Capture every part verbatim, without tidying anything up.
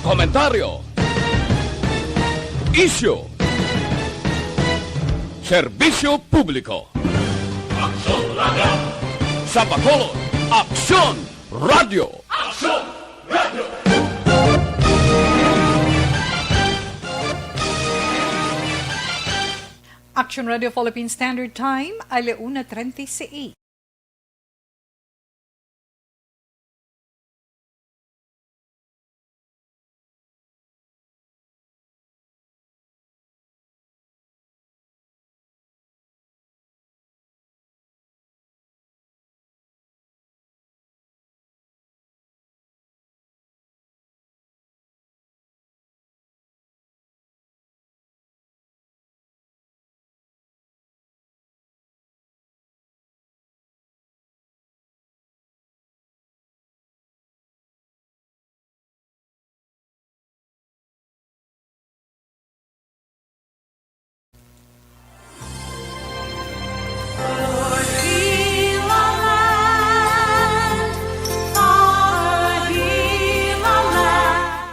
Komentaryo. Isyu. Serbisyo publiko. Aksyon Radio. Sa Bacolod, Aksyon Radio. Aksyon Radio. Action Radio Philippine Standard Time, ala una treinta y seis.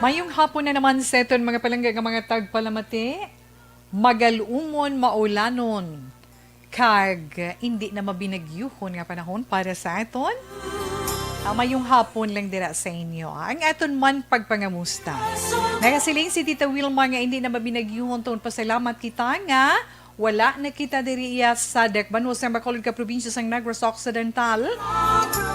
Mayong hapon na naman sa aton mga palangga nga mga tagpalamati. Magalumon, maulanon, kag indi na mabinagyuhon nga panahon para sa aton. Ah, mayong hapon lang dira sa inyo, ah. Ang aton man pagpangamusta. Nagasiling si Tita Wilma nga indi na mabinagyuhon tungod pasalamat kita nga wala na kita diri iya sa Dakbanos sang Bacolod ka probinsya sang Negros Occidental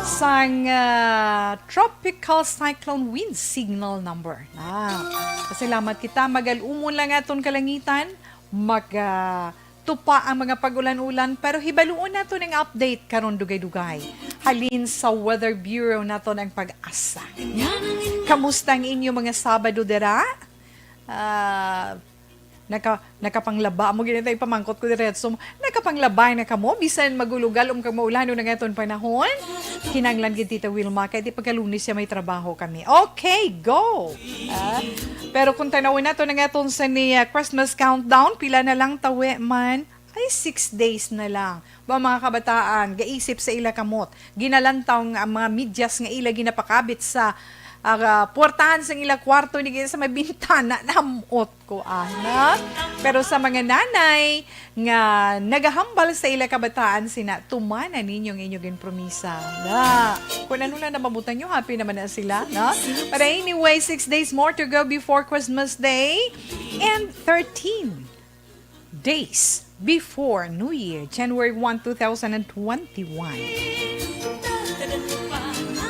sang, ah, Tropical Cyclone Wind Signal Number. Ah, pasalamat kita. Magalumon lang aton kalangitan. Mag, ah, tupa ang mga pag-ulan-ulan, pero hibaluon naton ang update karon dugay-dugay. Halin sa Weather Bureau naton ang PAGASA. Kamusta ang inyo mga Sabado dira? Ah, naka-, nakapanglaba mo, gina tayo pamangkot ko diretso. Nakapanglaba na kamo, bisan magulugal um kag maulanon ang aton panahon? Kinanglan gid, Tita Wilma, kay di pagka Lunes siya may trabaho kami. Okay, go! Ah, pero kung tanawin nato na nga aton sa ni, ah, Christmas countdown, pila na lang tawi man? Ay, six days na lang. Ba, mga kabataan, gaisip sa ila kamot. Ginalantaw nga ang mga medyas nga ila ginapakabit sa, ah, puwertahan sang ila kwarto, ni sa may bintana, namot ko, ana. Pero sa mga nanay nga nagahambal sa ila kabataan, sina, tumana ninyo ang inyo ginpromisa. Na, kung ano lang na mabutan nyo, happy naman na sila, no? But anyway, six days more to go before Christmas Day and thirteen days before New Year, January one, two thousand and twenty-one.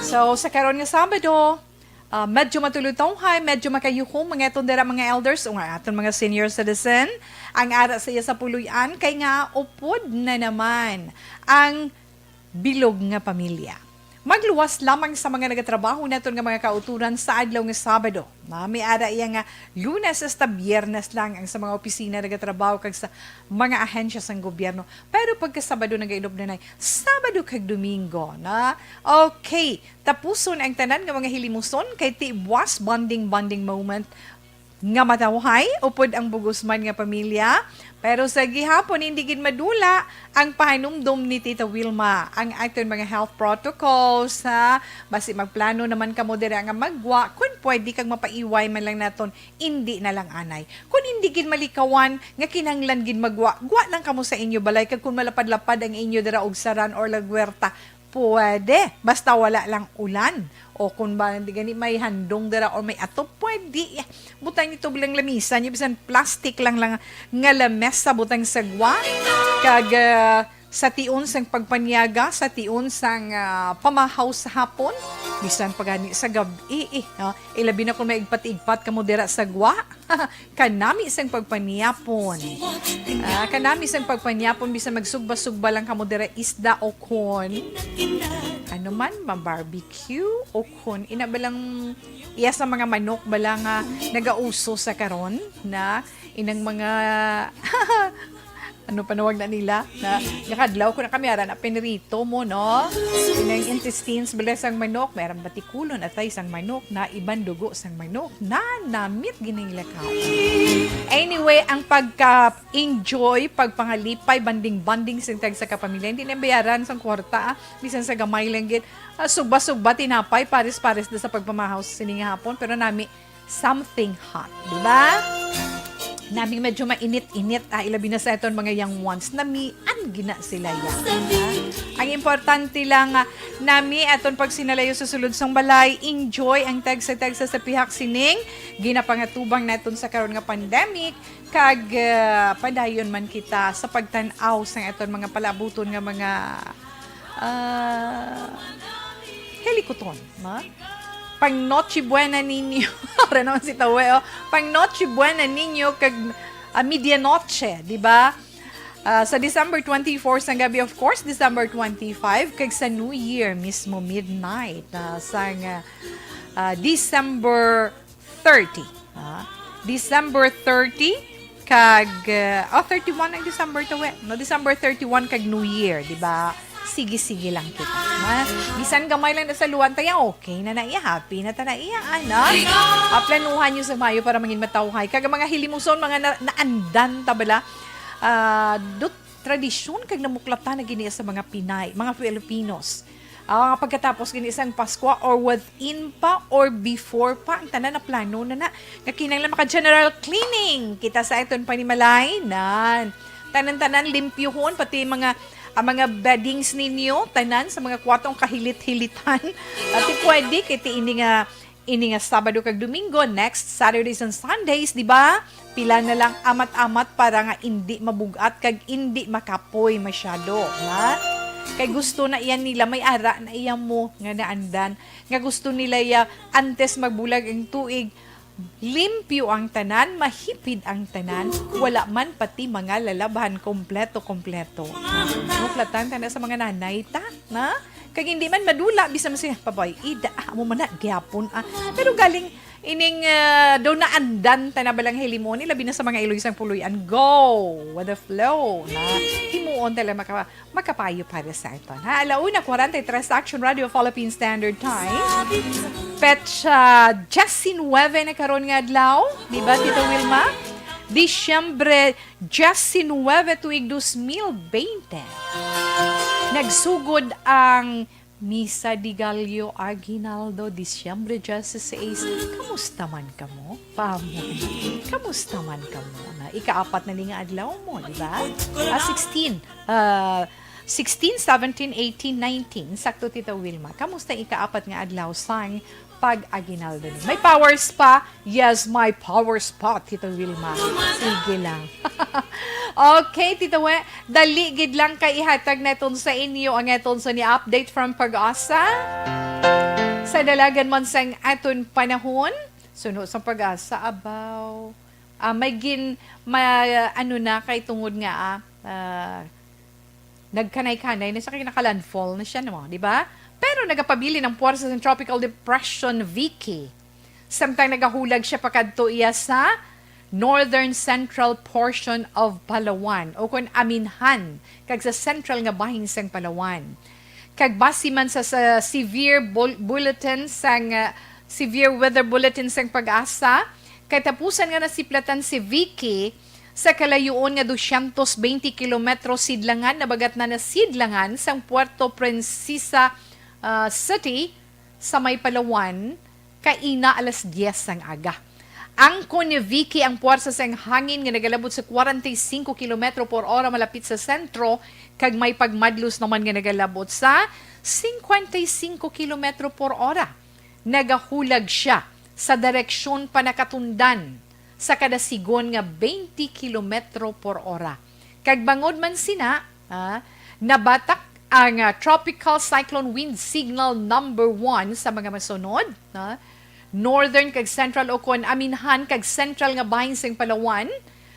So, sa karon nga Sabado, ah, medyo matulutawhay, medyo makayukom mga aton dira mga elders o nga aton mga senior citizen, ang ara sa iya sa puloy-an, kay nga upod na naman ang bilog nga pamilya. Magluwas lamang sa mga nagatrabaho naton nga mga kautoran sa adlaw nga Sabado. Na, may ara iya nga Lunes hasta Biyernes lang ang sa mga opisina nagatrabaho kag sa mga ahensya sang gobyerno. Pero pagka Sabado nagailob na nay, Sabado kag Domingo, na? Okay, tapuson ang tanan nga mga hilimuson kay ti buas bonding, bonding moment nga matawhay upod ang bugos man nga pamilya. Pero sa gihapon, hindi gid madula ang pahanumdom ni Tita Wilma, ang aton mga health protocols, ha? Basi magplano naman kamo dira nga maggwa, kun pwede kag mapaiway man lang naton, hindi na lang anay. Kun hindi gid malikawan nga kinahanglan gid maggwa, gwa lang kamo sa inyo balay, kag kun malapad-lapad ang inyo dira og saran or lagwerta, pwede, basta wala lang ulan. O kung ba, hindi gani may handong dira or may atop, pwede. Butang nito bilang lamisa niyo, bisan plastic lang, lang nga lamesa, butang sa gwa. Kag, ah, sa tion sang pagpanyaga, sa tion sang, ah, pamahaw sa hapon, bisan pa gani sa gab-i, eh, no? Ilabi na kung may igpat-igpat kamo dira sa gwa. Kanami sang pagpanyapon. Ah, kanami sang pagpanyapon, bisan magsugba-sugba lang kamo dira, isda o kon ano man, ma-barbecue o kon ina ba lang iya sa mga manok bala nga nagauso sa karon na inang mga ano panawag na nila na gakadlaw ko na kami ara na pinrito mo, no? Inang intestines bala sang manok, may ram batikulon atay sang manok, na iban dugo sang manok, na namit gining lakaw. Anyway, ang pagka-enjoy, pagpangalipay, banding-banding sing tag sa kapamilya, hindi na bayaran sang kwarta, ah. Bisan sa gamay lang gid. Ah, sugba-sugba tinapay, pares-pares na sa pagpamahaw sa sining hapon, pero nami something hot, di ba? Nami medyo mainit-init, ah, ilabi na sa aton mga young ones. Namian gina sila yan, ha? Ang importante lang, ah, nami aton pagsinalayo sa sulod sang balay, enjoy ang tagsa-tagsa sa pihak sining ginapangatubang naton sa karon nga pandemic, kag, ah, padayon man kita sa pagtan-aw sang aton mga palaabuton nga mga, ah, hilikuton, no? Pang Noche Buena Niño. Ora naman si Tawe, oh. Pang Noche Buena Niño kag, ah, medianoche, di ba? Ah, sa December twenty-four sang gabi, of course, December twenty-five, kag sa New Year mismo, midnight, ah, sang, ah, ah, December thirty. Ah, December thirty, kag, ah, oh, thirty-one ang December to, eh. No, December thirty-one kag New Year, di ba? Sige-sige lang kita. Ma, bisan gamay lang na sa luwan tayo, okay na na iya, happy na ta na iya, anak. Aplanuhan niyo sa mayo para mangin matawhay. Kag ang mga hilimuson, mga na, naandan ta bala, ah, dut-, tradisyon kag namuklatan na gini sa mga Pinay, mga Filipinos. Ah, pagkatapos gini sang Paskwa or within pa or before pa, ang tanan na plano na na. Nga kinahanglan maka-general cleaning kita sa aton panimalay. Nan. Tanan-tanan limpyuhon, pati mga, ang mga beddings ninyo, tanan sa mga kwartong kahilit-hilitan. Pati pwede, kay ti ini nga, ini nga Sabado kag Domingo, next Saturdays and Sundays, di ba? Pila na lang amat-amat para nga indi mabugat kag indi makapoy masyado, ha? Kay gusto na iyan nila, may ara na iya mo nga naandan, nga gusto nila ya antes magbulag ang tuig, limpyo ang tanan, mahipid ang tanan, wala man pati mga lalabhan kompleto-kompleto. Muklatan ta na sa mga nanay ta, na? Kag hindi man madula, bisan siya, pabay, ida, ah, amo man na, gyapon, ah. Pero galing, ining, ah, daw naandan ta na balang hilimon, labi na sa mga iloy sang puloy-an. Go with the flow, na? Himuon ta lang maka-, makapayo para sa aton, ha? Alauna, kwarenta y tres, Action Radio Philippine Standard Time. Petsa diyes nuwebe na karon nga adlaw, di ba, Tito Wilma? Disyembre diyes nuwebe, tuig dos mil bente. Nagsugod ang Misa de Gallo Aguinaldo, Disyembre diyes seis. Kamusta man kamo? Pamon. Kamusta man kamo? Na ikaapat na ni nga adlaw mo, di ba? Ah, sixteen. Ah, sixteen, seventeen, eighteen, nineteen. Sakto, Tita Wilma. Kamusta ikaapat nga adlaw sang pag-aguinaldo ni? May powers pa? Yes, may powers pa, Tita Wilma. Sige lang. Okay, Tita We, dali gid lang kay ihatag naton sa inyo ang aton sa ni update from Pag-asa. Sa dalagan man sang aton panahon, suno sa Pag-asa, abaw. Ah, may gin-, ma-, ano na, kay tungod nga, ah, ah, nagkanay-kanay na siya, kay naka-landfall na siya, no? Di ba? Pero nagapabilin ang puwersa sa Tropical Depression Vicky. Samtang nagahulag siya pakadto iya sa northern central portion of Palawan, o kon Aminhan, kag sa central nga bahin sang Palawan. Kag base man sa, sa severe bul-, bulletin sang, ah, severe weather bulletin sang Pag-asa, katapusan nga nasiplatan si Vicky sa kalayuon nga dosyentos bente kilometro sidlangan, nabagat na na sidlangan sang Puerto Princesa, ah, City sa may Palawan, kaina alas diyes sang aga. Angkon ni Vicky ang puwersa sang hangin nga nagalabot sa kwarenta y singko kilometro por ora malapit sa sentro, kag may pagmadlos naman nga nagalabot sa singkwenta y singko kilometro por ora. Nagahulag siya sa direksyon panakatundan sa kada sigon nga bente kilometro por ora. Kag bangod man sina, ah, nabatak ang, ah, Tropical Cyclone Wind Signal number one sa mga masunod, ah, northern kag central, o kon aminhan kag central nga bahin sang Palawan,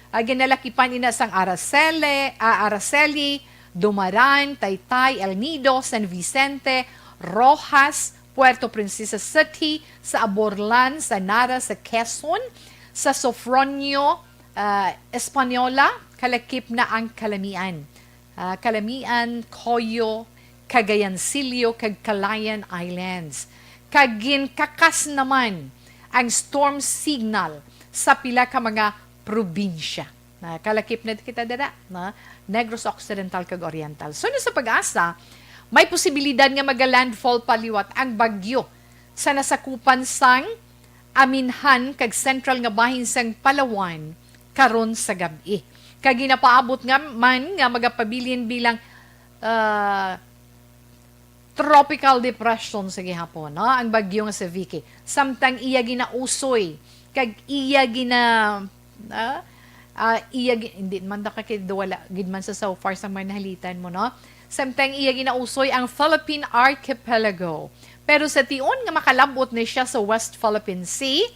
ah, ginalakipan ina sang Araceli, ah, Araceli, Dumaran, Taytay, El Nido, San Vicente, Roxas, Puerto Princesa City, sa Aborlan, sa Nara, sa Quezon, sa Sofronio, ah, Española, kalakip na ang Calamian. Ah, Calamian, Coyo, Cagayancillo, kag Calayan Islands. Kag ginkakas naman ang storm signal sa pila ka mga probinsya. Na kalakip na kita dira, na Negros Occidental kag Oriental. So, sa Pag-asa, may posibilidad nga maga-landfall pa liwat ang bagyo sa nasakupan sang Aminhan kag sentral nga bahin sang Palawan karon sa gab-i. Kag ginapaabot nga man nga magapabilin bilang, ah, tropical depression sa gihapon, no? Ang bagyo nga si Vicky. Samtang iya ginausoy, kag iya gina-, ah, ah, iya gi-, hindi man da ka kay wala gid man sa so far sa mga nahalitan mo, no? Samtang iya ginausoy ang Philippine Archipelago. Pero sa tion nga makalabot na siya sa West Philippine Sea,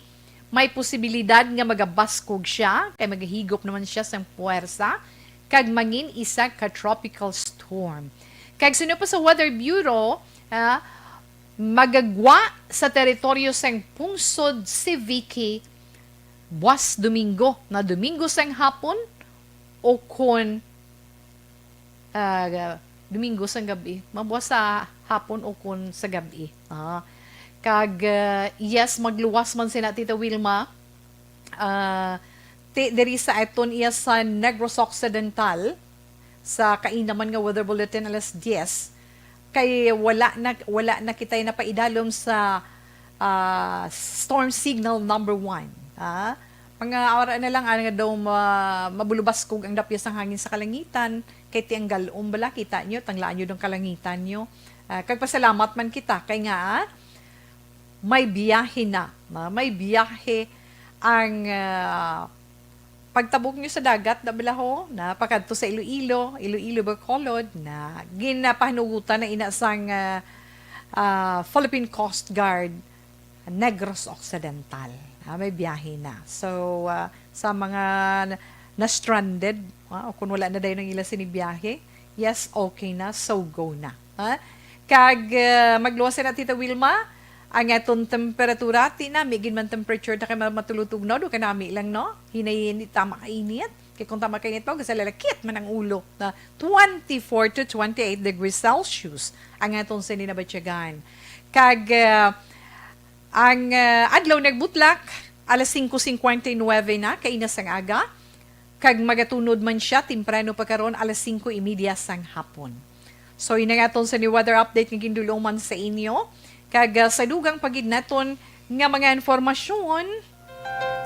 may posibilidad nga magabaskog siya, kay magahigop naman siya sang puwersa, kag mangin isa ka tropical storm. Kag suno pa sa Weather Bureau, ah, magagwa sa teritoryo sang pungsod si Vicky buas Domingo, na Domingo sang hapon o kon, ah, Domingo sang gabi, mabuas sa hapon o kon sa gabi. Ah, kag, ah, yes, magluwas man sina Tita Wilma. Ah, ti-, diri sa aton iya sa Negros Occidental, sa kaina man nga weather bulletin alas diyes, kay wala na, wala na kita'y napaidalom sa, ah, storm signal number one. Ah, mga ara na lang, ano nga daw, ma-, mabulubaskog ang dapyas sang hangin sa kalangitan, kay ti ang galom bala, kita nyo, tanglaan nyo ang kalangitan nyo. Ah, kag pasalamat man kita, kay nga, ah, may biyahe na, ma-, may biyahe ang, ah, pagtabok nyo sa dagat, na bala ho, na pakadto sa Iloilo, Iloilo, Bacolod, na ginapahanugutan na ina sang, ah, ah, Philippine Coast Guard, Negros Occidental. Ah, may biyahe na. So, ah, sa mga na, na-stranded, ah, o kung wala na dayon ang ila sini biyahe, yes, okay na, so go na. Ha? Kag, ah, magluwas na, Tita Wilma, ang aton temperatura, ti nami gid man temperature ta kay ma-, matulutugnaw, do kanami lang, no? Hinay-hinay, tama kainit. Kay kung tama kainit pa, gasalalakit man ang ulo na twenty-four to twenty-eight degrees Celsius ang aton sini nabatyagan. Kag, ah, ang, ah, adlaw nagbutlak, alas singko singkwenta y nuwebe na, kaina sang aga. Kag magatunod man siya, temprano pa karon, alas singko y media sang hapon. So, yun ang aton sa ni weather update nga gindulong man sa inyo. Kag, ah, sa dugang pa gid naton nga mga informasyon,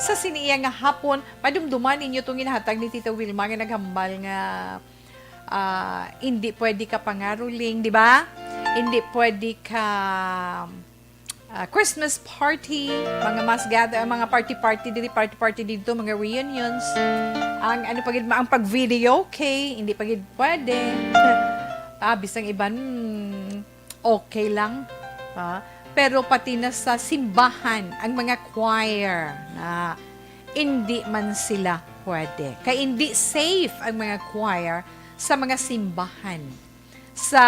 sa sini iya nga hapon, madumduman ninyo tong ginahatag ni Tita Wilma nga naghambal nga, ah, hindi pwede ka pangaruling, di ba? Hindi pwede ka, ah, Christmas party, mga mass gather, mga party-party diri, party-party dito, mga reunions. Ang ano pa gid, ang pag-video, okay, hindi pa gid pwede. Ah, bisang iban, hmm, okay lang, ha? Pero pati na sa simbahan, ang mga choir, na hindi man sila pwede. Kay hindi safe ang mga choir sa mga simbahan. Sa,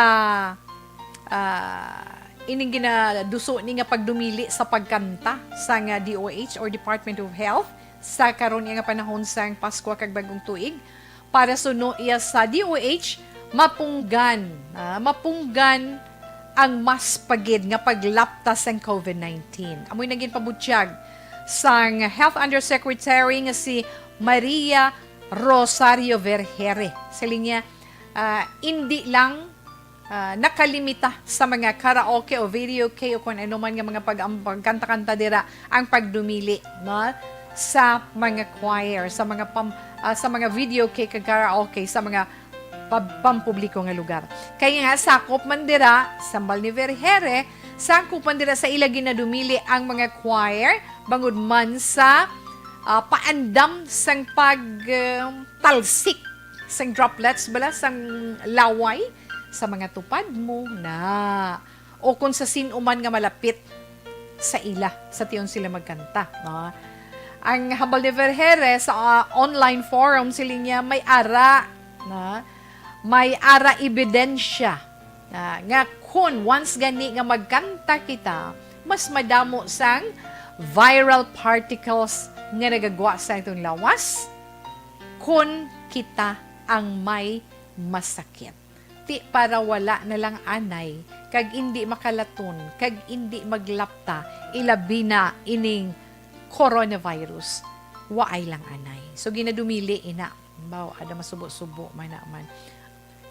ah, ining ginaduso ni nga pagdumili sa pagkanta sang D O H or Department of Health sa karon nga panahon sang Paskwa kag Bagong Tuig, para suno iya sa D O H, mapunggan, ah, mapunggan ang mas pa gid nga paglapta sang COVID nineteen. Amoy naging pabutyag sang Health Undersecretary nga si Maria Rosario Vergere. Siling niya, ah, indi lang, ah, nakalimita sa mga karaoke o videoke o kung ano man nga mga pag-, ang pagkanta-kanta dira ang pagdumili, no, sa mga choir, sa mga pam-, ah, sa mga videoke kag karaoke sa mga pab-, pampubliko nga lugar. Kay nga sakop man dira, sambal ni Vergere, sakop man dira sa ila ginadumili ang mga choir bangod man sa, ah, paandam sang pag, ah, talsik sang droplets bala sang laway sa mga tupad mo na o kung sa sin-o man nga malapit sa ila sa tion sila magkanta, no? Ang hambal ni Vergere sa, ah, online forum, siling niya, may ara, na, may ara ebidensya, na, nga kun once gani nga magkanta kita, mas madamo sang viral particles nga nagagwa sa atong lawas kun kita ang may masakit. Ti para wala na lang anay, kag indi makalaton, kag indi maglapta, ilabi na ining coronavirus. Waay lang anay. So, ginadumili ina. Baw, ada masubo-subo man na man.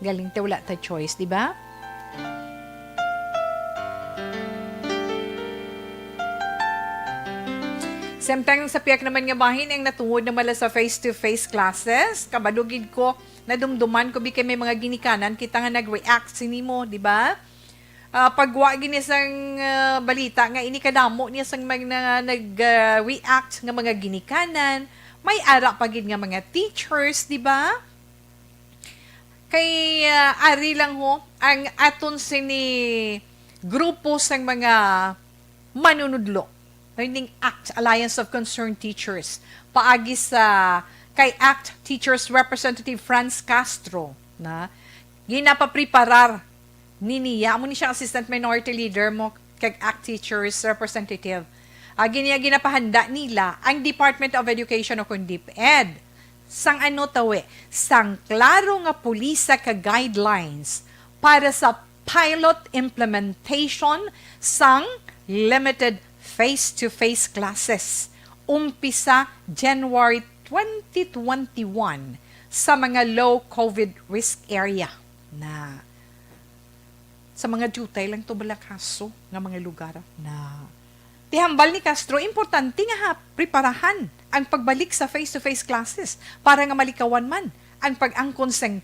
Galing te, wala ta choice, di ba? Samtang sa pihak naman nga bahin, ang natungod naman lang sa face-to-face classes, kabalo gid ko, nadumduman ko bi kay may mga ginikanan kita nga nag-react sini mo, di ba? Ah, pagwa gini sang, ah, balita nga ini kadamo niya sang mga nag-react nga mga ginikanan, may ara pa gid nga mga teachers, di ba? Kay, ah, ari lang ho ang aton sini grupo sang mga manunudlo, meaning act, Alliance of Concerned Teachers, paagi sa kay act Teachers Representative Franz Castro na ginapapreparar ni niya. Amo ni siya assistant minority leader mo kag act Teachers Representative. Agi niya ginapahanda nila ang Department of Education o kun DepEd sang ano tawi, sang klaro nga pulisa ka guidelines para sa pilot implementation sang limited face-to-face classes umpisa January twenty twenty-one sa mga low COVID risk area na sa mga diutay lang to balakaso nga mga lugar na. Ti hambal ni Castro, importante nga ha, preparahan ang pagbalik sa face-to-face classes para nga malikawan man ang pag-angkon sang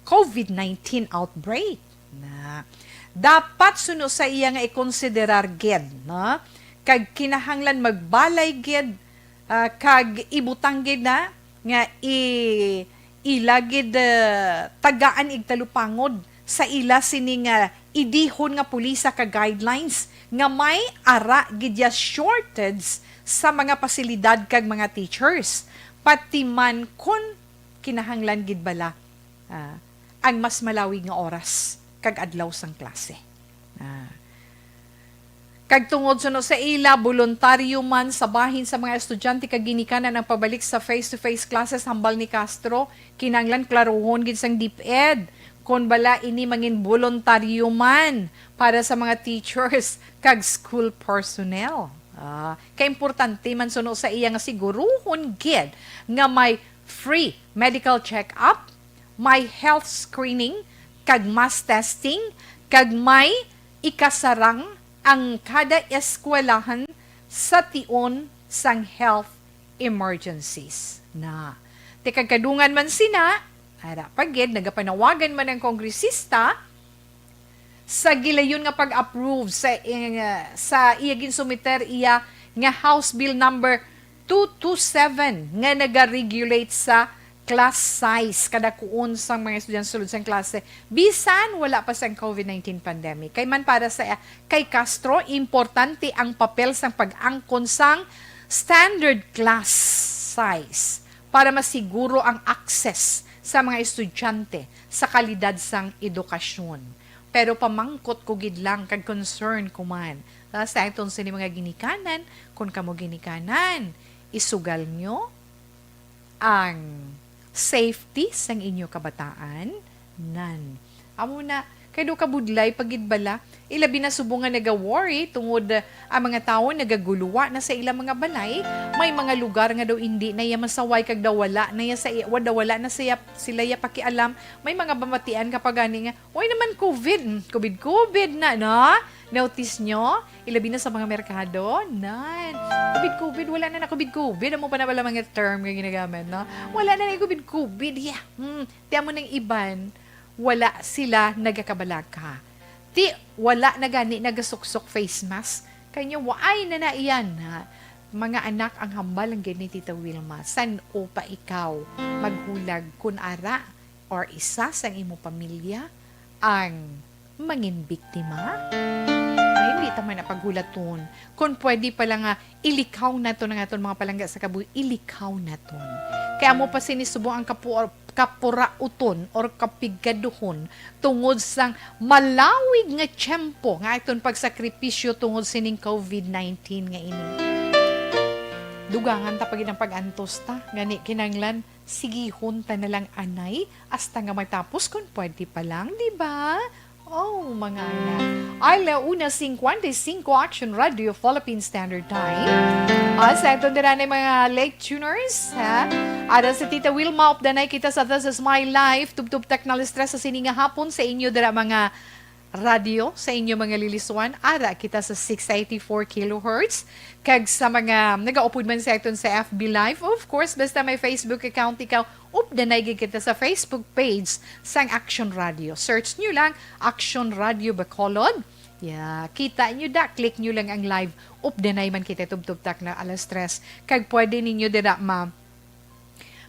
COVID nineteen outbreak. Na dapat suno sa iya nga ikonsiderar gid, no? Kag kinahanglan magbalay gid, ah, kag ibutang gid na nga i-, ila gid, ah, tagaan igtalupangod sa ila sini nga idihon nga pulisa ka guidelines nga may ara gid ya shortage sa mga pasilidad kag mga teachers, pati man kon kinahanglan gid bala, ah, ang mas malawig nga oras kag adlaw sang klase. Ah. Kag tungod suno sa ila, boluntaryo man sa bahin sa mga estudyante kag ginikanan ang pabalik sa face-to-face classes, hambal ni Castro, kinahanglan klaruhon gid sang DepEd kon bala ini mangin boluntaryo man para sa mga teachers kag school personnel. Ah, kay importante man suno sa iya nga siguruhon gid nga may free medical check-up, may health screening, kag mass testing, kag may ikasarang ang kada eskwelahan sa tion sang health emergencies na. Ti kag kadungan man sina, ara pa gid, nagapanawagan man ang kongresista sa gilayon nga pag-approve sa, eh, sa iya ginsumiter iya nga House Bill number two two seven nga nagaregulate sa class size, kadakuon sang mga estudyante sulod sang klase, bisan wala pa sang COVID nineteen pandemic. Kay man para sa, kay Castro, importante ang papel sang pag-angkon sang standard class size para masiguro ang access sa mga estudyante sa kalidad sang edukasyon. Pero pamangkot ko gid lang kag concern ko man, ah, sa aton sini mga ginikanan, kun kamo ginikanan, isugal nyo ang safety sang inyo kabataan, nan. Amo na, kay do kabudlay pa gid bala. Ilabi na subong nga naga-worry tungod, ah, ang mga tawo nagaguluwa na sa ilang mga balay. May mga lugar nga daw indi na iya masaway kag daw wala na iya sa i-, wa-, daw wala na siya, sila iya pakialam. May mga bamatian ka pa gani nga, "Way naman COVID, mm, COVID, COVID na, no?" Notice nyo? Ilabi na sa mga merkado, nan. COVID, COVID, wala na na COVID, COVID. Amo pa na pala mga term nga ginagamit, no? Wala na na COVID, COVID, yeah. Hmm, ti amo nang iban, wala sila nagakabalaka. Ti, wala na gani nagasuksok face mask. Kanya, waay na na iyan, ha? Mga anak, ang hambal lang gid ni Tita Wilma, san-o pa ikaw maghulag kun ara or isa sang imo pamilya ang mangin biktima? Ay, hindi ta man na paghulaton. Kung pwede pala nga, ilikaw naton ang aton mga palangga sa kabuhi, ilikaw naton. Kay amo pa sini subong ang kapu-, kapurauton or kapigaduhon tungod sang malawig nga tiyempo nga aton pagsakripisyo tungod sining COVID nineteen nga ini. Dugangan ta pa gid ang pag-antos ta, gani kinanglan sigihon ta na lang anay hasta nga matapos, kung pwede pa lang, di ba? Oh, mga anak. Ala una cincuenta y cinco, Action Radio Philippine Standard Time. Ah, sa aton dira na mga late tuners, ha? Ara si Tita Wilma, updanay kita sa This Is My Life. Tubtob ta kag alas tres sa sini nga hapon sa inyo dira mga radyo sa inyo mga liliswan. Ara kita sa six eighty-four kilohertz. Kag sa mga nagaupod man sa aton sa F B Live, of course, basta may Facebook account ikaw, updanay gid kita sa Facebook page sang Action Radio. Search nyo lang, Action Radio Bacolod. Yeah, kita nyo da, click nyo lang ang live. Updanay man kita tubtob tak na alas tres. Kag pwede ninyo dira ma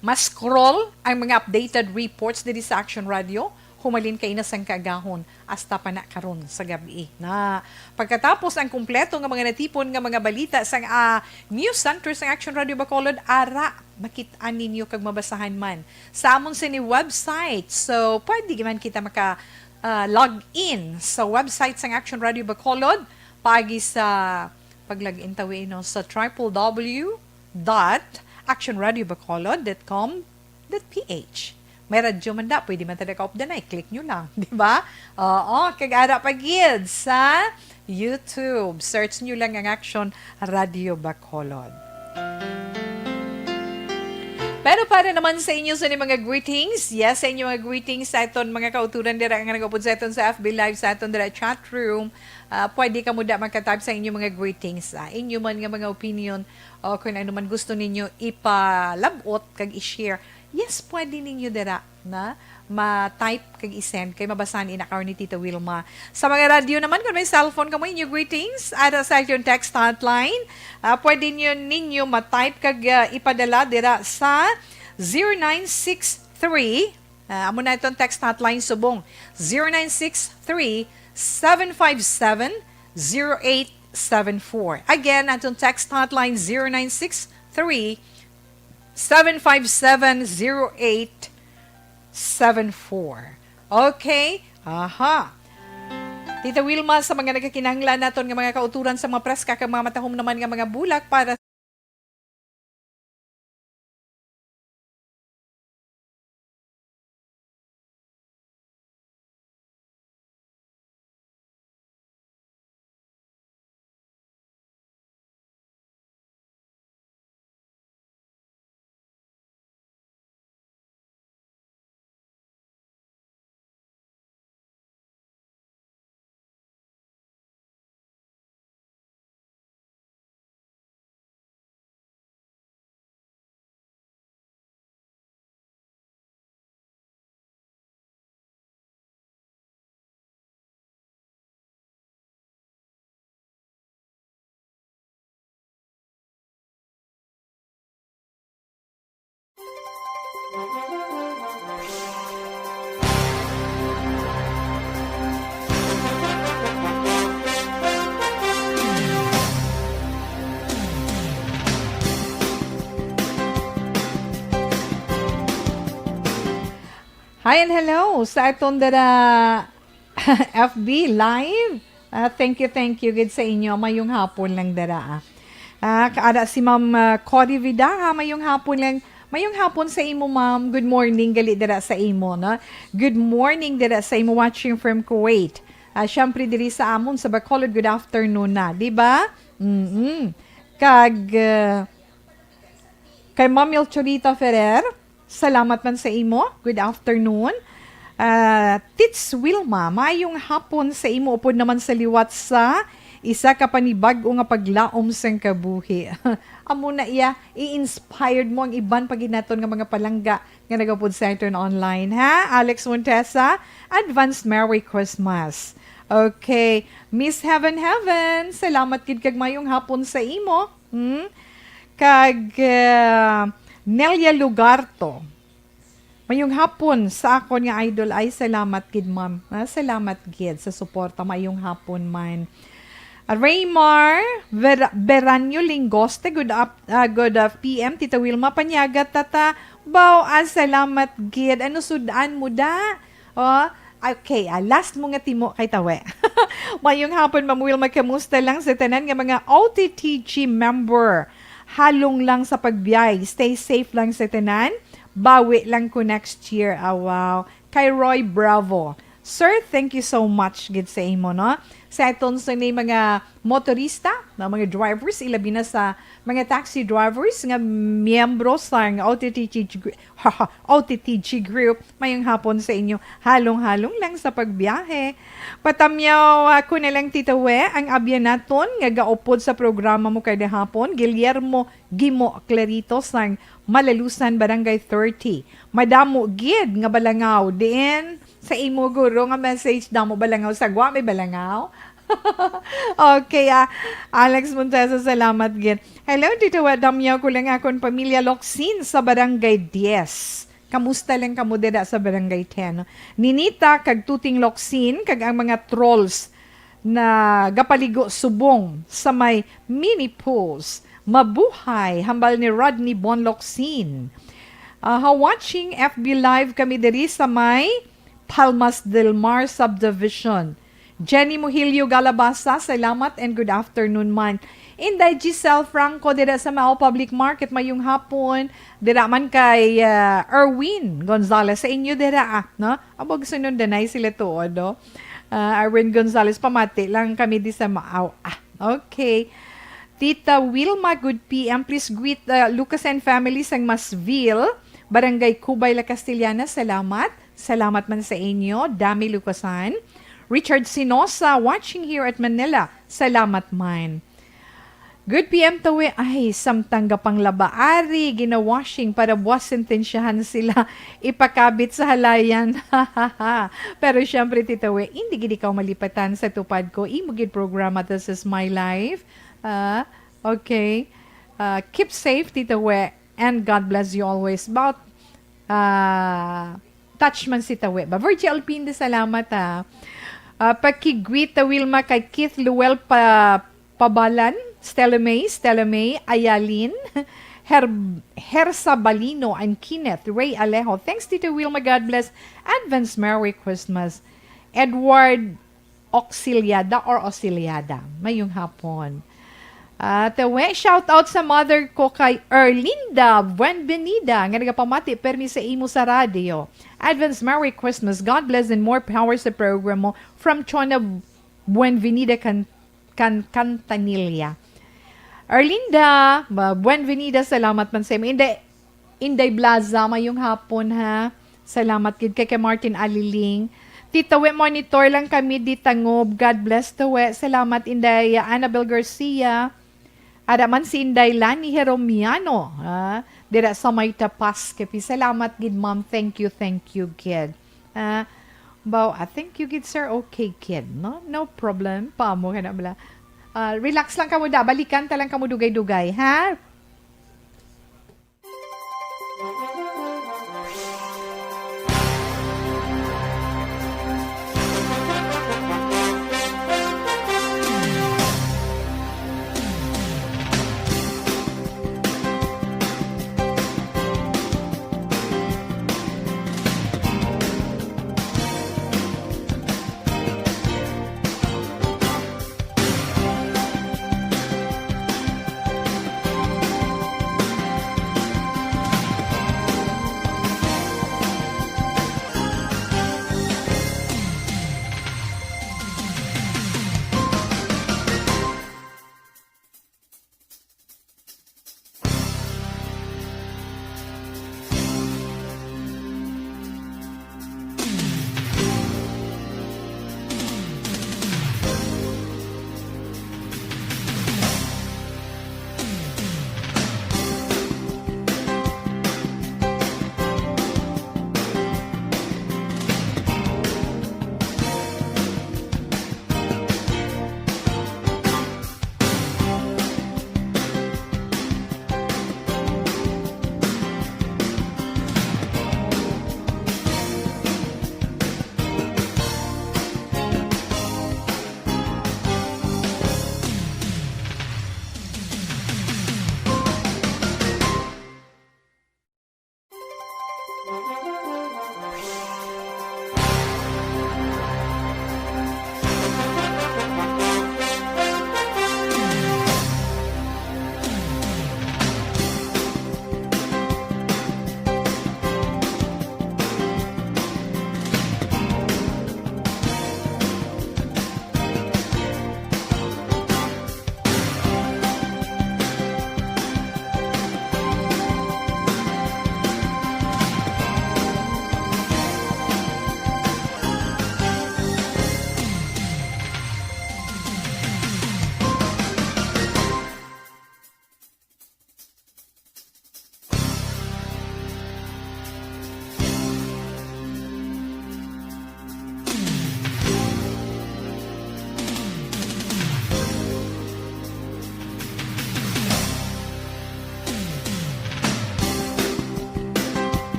ma-scroll ang mga updated reports diri sa Action Radio, humalin kay na sang kaagahon hasta pa na karon sa gabi na. Pagkatapos ang kumpleto nga mga natipon nga mga balita sang, ah, news center sang Action Radio Bacolod, ara, makit-an ninyo kag mabasahan man sa amon sini website. So, pwede man kita maka, ah, log in sa website sang Action Radio Bacolod paagi sa pag-log in tawi, no, sa triple W dot action radio bacolod dot com dot P H. May radyo man da, pwede man ta da kaupdanay. Click nyo lang, di ba? Oo, kag ara pa gid sa YouTube. Search nyo lang ang Action Radio Bacolod. Pero para naman sa inyo sa inyong mga greetings, yes, sa inyong mga greetings sa aton mga kauturan dira nga nagupod sa aton sa F B Live, sa aton dira chat room, ah, pwede kamo da magka-type sa inyong mga greetings, ah, inyo man nga mga opinion o kung ano man gusto ninyo ipalabot kag i-share. Yes, pwede ninyo dira na ma-type kag i-send kay mabasahan ina karon ni Tita Wilma. Sa mga radyo naman, kung may cellphone kamo, inyo greetings, ara sa aton text hotline, ah, pwede nyo, ninyo ma-type kag, ah, ipadala dira sa zero nine six three, ah, amo na itong text hotline subong, zero nine six three, seven five seven, zero eight seven four. Again, atong text hotline, zero nine six three, seven five seven, zero eight seven four. Okay? Aha. Tita Wilma, sa mga nagkakinahanglan naton nga mga kauturan sa mga preska kag mga matahom naman nga mga bulak para Hi and hello sa aton dara F B Live. Ah, thank you, thank you gid sa inyo. Mayong hapon lang dara, ah. Ah, kaara si Ma'am, ah, Cory Vida, ha? Mayong hapon lang. Mayong hapon sa imo, ma'am. Good morning gali dira sa imo, no? Good morning dira sa imo watching from Kuwait. Ah, syempre diri sa amon sa Bacolod, good afternoon na, di ba? Mm-mm. Kag, ah, kay Ma'am Milchorita Ferrer, salamat man sa imo. Good afternoon. Ah, Tits Wilma, mayong hapon sa imo upod naman sa liwat sa isa ka panibag-o nga paglaom sang kabuhi. Amo na iya, i-inspired mo ang iban pa gid naton nga mga palangga nga nagapod sa aton online, ha? Alex Montesa, advance Merry Christmas. Okay. Miss Heaven Heaven, salamat gid kag mayong hapon sa imo. Hmm? Kag, ah, Nelia Lugarto, mayong hapon sa akon nga idol. Ay, salamat gid, ma'am. Ah, salamat gid sa suporta. Mayong hapon man. Raymar Ver-, Beranyo Lingoste, good up, ah, good, ah, P M, Tita Wilma Panyaga, Tata. Baw, ah, salamat gid. Ano sudan mo da? Oh, okay, ah, last mo nga timo kay tawe. Mayong hapon, Ma'am Wilma, kamusta lang sa tanan nga mga O T T G member? Halong lang sa pagbiyahe. Stay safe lang sa tanan. Bawi lang ko next year. Ah, wow. Kay Roy Bravo. Sir, thank you so much gid sa imo, no? Sa aton sa ni mga motorista, na mga drivers, ilabi na sa mga taxi drivers nga miyembro sang O T T G gr-, O T T G group, mayong hapon sa inyo. Halong-halong lang sa pagbiyahe. Patamyaw ako na lang, Tita We, ang abyan naton nga gaupod sa programa mo kada hapon, Guillermo Gimo Clarito sang Malalusan, Barangay thirty. Madamo gid nga balangaw diin sa imo guro nga message, damo balangaw sa gwa, may balangaw. Okay, ah, Alex Montesa, salamat gid. Hello, Tito Wa, damyaw ko lang akon pamilya Loksin sa Barangay Diez. Kamusta lang kamo dida sa Barangay ten? Ninita kag Tuting Loksin kag ang mga trolls na gapaligo subong sa may mini pools. Mabuhay, hambal ni Rodney Bon Loksin. Ah, ha, watching F B Live kami diri sa may Palmas del Mar Subdivision. Jenny Muhilio Galabasa, salamat and good afternoon man. Inday Giselle Franco, dira sa Mao Public Market, mayong hapon. Dira man kay, ah, Erwin Gonzalez, sa inyo dira, ah, no? Abo, gusto nun danay sila tuod, no? Ah, Erwin Gonzalez, pamati lang kami di sa Mao. Ah, okay. Tita Wilma, good P M. Please greet, uh, Lucas and family sang Masville, Barangay Cubay, La Castellana. Salamat. Salamat man sa inyo. Dami Lucasan. Richard Sinosa, watching here at Manila. Salamat man. Good P M, Tawi. Ay, samtang gapanglaba ari, ginawashing para buwas sentensyahan sila ipakabit sa halayan. Pero syempre, Tita We, hindi gid ikaw malipatan sa tupad ko. Imo gid programa, This Is My Life. Ah, okay. Ah, keep safe, Tita We, and God bless you always. About, ah, touch man si Tawi ba? Virgie Alpinde, salamat, ha. Ah, pakigwit ta, Wilma, kay Keith Luel pa, Pabalan, Stella May, Stella May, Ayalin, Her-, Hersa Balino, and Kenneth Ray Alejo. Thanks, Tita Wilma. God bless. Advance Merry Christmas. Edward Auxiliada or Auxiliada. Mayong hapon. At, uh, we, shout out sa mother ko kay Erlinda Buenvenida, nga nagapamati permi sa imo sa radyo. Advance Merry Christmas, God bless, and more power sa program mo. From Chona Buenvenida, Can-, Can-, Cantanilla. Erlinda, ma-, Buenvenida, salamat man sa imo. Inday, Inday Blaza, mayong hapon, ha. Salamat gid kay, kay Martin Aliling. Tita We, monitor lang kami di tangob. God bless, Tawi. Salamat, Inday Annabel Garcia. Ada man si Inday Lani Heromiano, ha? Dira sa may Tapas, Capiz. Salamat gid, ma'am. Thank you, thank you gid. Ah, baw, ah, thank you gid, sir. Okay gid, no? No problem. Pamo ka na bala. Ah, relax lang kamo da. Balikan ta lang kamo dugay-dugay, ha?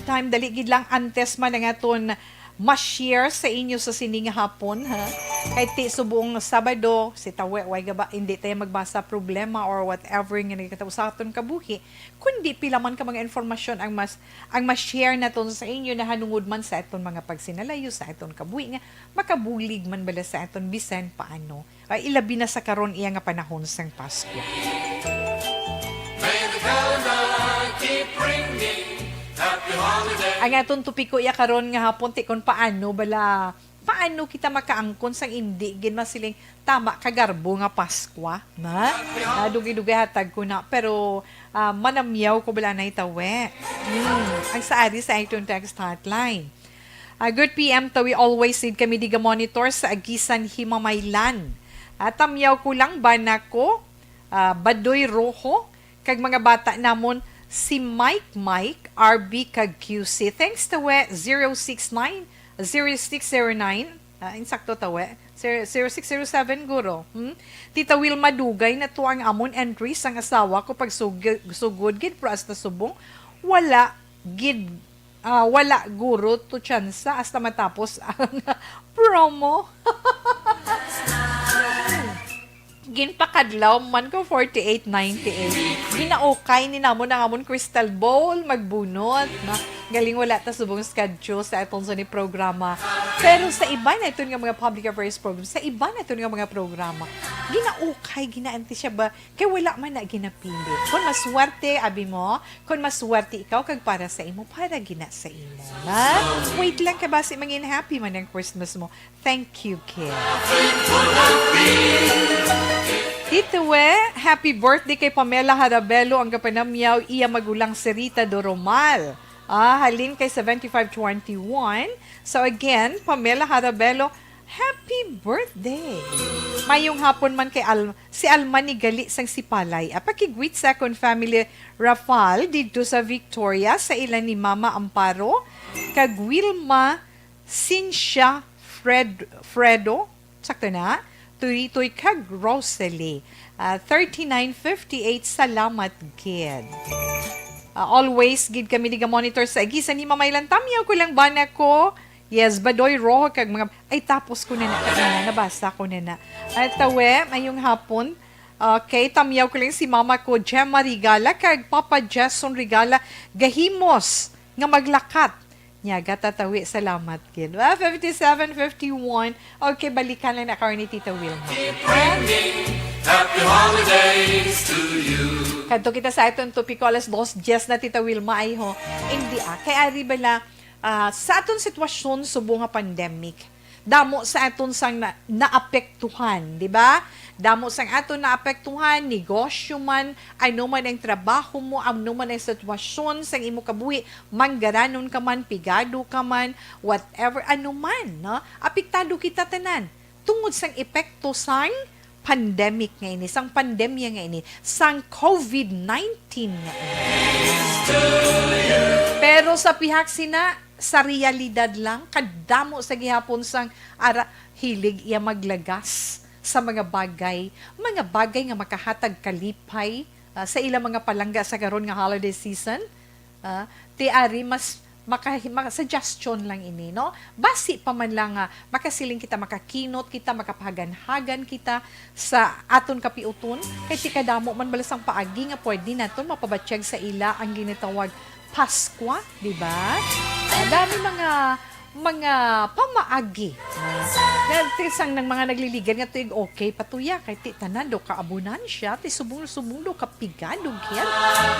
Time, dali gid lang, antes man ang aton ma-share sa inyo sa sini nga hapon, ha? Kay ti subong Sabado, si Tawe, way gaba, hindi tayo magbasa, problema or whatever nga nagkataw sa aton kabuhi, kundi pila man ka mga informasyon ang mas, ang ma-share naton sa inyo, nahanungod man sa aton mga pagsinalayo, sa aton kabuhi, nga makabulig man bala sa aton bisan paano. Ay, ilabi na sa karon iya nga panahon sang Pasko. May the calendar keep ringing. Happy holiday. Ang aton topiko iya karon nga hapon, ti kon paano bala, paano kita makaangkon sang indi gid masiling tama ka garbo nga Paskwa, na? Ah, dugay-dugay hatag ko na, pero, ah, manamyaw ko bala na itawe. Hmm, ang saari sa aton text hotline. Ah, good P M, Tawi, always need kami di ga-monitor sa agisan himamaylan. Ah, tamyaw ko lang, bana ko, ah, Badoy Rojo, kag mga bata namon, si Mike Mike, R B, kag Q C. Thanks, Tawe, zero six nine, zero six zero nine. Ah, insakto, Tawe. Zero, zero six zero seven, guro. Hmm? Tita Wilma, dugay na to ang amon entry sang asawa ko pag sug-, sugod gid, pero hasta subong wala gid, ah, wala, guro, to tsansa hasta matapos ang promo. Ginpakadlaw man ko, forty-eight ninety-eight. Ginaukay ni namon ang amon crystal ball, magbunot, no? Galing wala ta subong schedule sa atong sa ni programa. Pero sa iba na ito nga mga public affairs program, sa iba na ito nga mga programa, ginaukay, ginaanti siya ba? Kay wala man na ginapili. Kung maswerte, abi mo, kung maswerte ikaw, kag para sa imo, para gina sa imo. Na? Wait lang, kabasi mangin happy man ang Christmas mo. Thank you, kid. Tito We, happy birthday kay Pamela Harabelo, ang kapanamyaw, iya magulang si Rita Doromal. Ah, halin kay seventy-five twenty-one. So again, Pamela Harabelo, happy birthday! Mayong hapon man kay Al-, si Alma ni Gali sang Sipalay. Ah, pakigwit sa akon family, Rafal, didto sa Victoria, sa ila ni Mama Amparo, kag Wilma Sincia Fred-, Fredo, sakto na? Turitoy kag Rosalie. Ah, thirty-nine fifty-eight, salamat gid. Ah, always gid kami naga-monitor sa agisan ni Mamaylan. Tamyaw ko lang, bana ko. Yes, Badoy Rojo kag mga, ay, tapos ko na na, na, nabasa ko na na. At Tawe, mayong hapon. Okay, tamyaw ko lang si mama ko, Gemma Rigala, kag Papa Jason Rigala, gahimos nga maglakat. Nyaga, Tatawi, salamat gid. Ah, fifty-seven fifty-one. Okay, balikan lang na karon ni Tita Wilma. Keep ringing. Happy holidays to you. Kadto kita sa aton topiko, alas dos dies na, Tita Wilma, ay ho. Hindi, ah. Kay ari bala, ah, sa aton sitwasyon, subong nga pandemic, damo sa aton sang na-, naapektuhan, di ba? Damo sang aton naapektuhan, negosyo man, ano man ang trabaho mo, ano man ang sitwasyon sang imo kabuhi, manggaranon ka man, pigado ka man, whatever, ano man, no? Apektado kita tanan tungod sang epekto sang pandemic nga ini, sang pandemya nga ini, sang covid nineteen nga ini. Pero sa pihak sina, sa realidad lang, kadamo sa gihapon sang ara, hilig iya maglagas sa mga bagay, mga bagay nga makahatag kalipay, ah, sa ilang mga palangga sa karon nga holiday season. Ah, ti ari mas maka-, maka-, suggestion lang ini, no? Basi pa man lang nga makasiling kita, makakinot kita, makapahaganhagan kita sa aton kapiuton, kay ti kadamo man bala sang paagi nga pwede naton mapabatyag sa ila ang ginatawag Paskwa, di ba? Ah, dami mga, mga pamaagi. Ah, dati sang nang mga nagliligan nga tuig, okay pa tuya, kay ti tanan do ka abonansya, ti subong-subong do ka pigado, gid.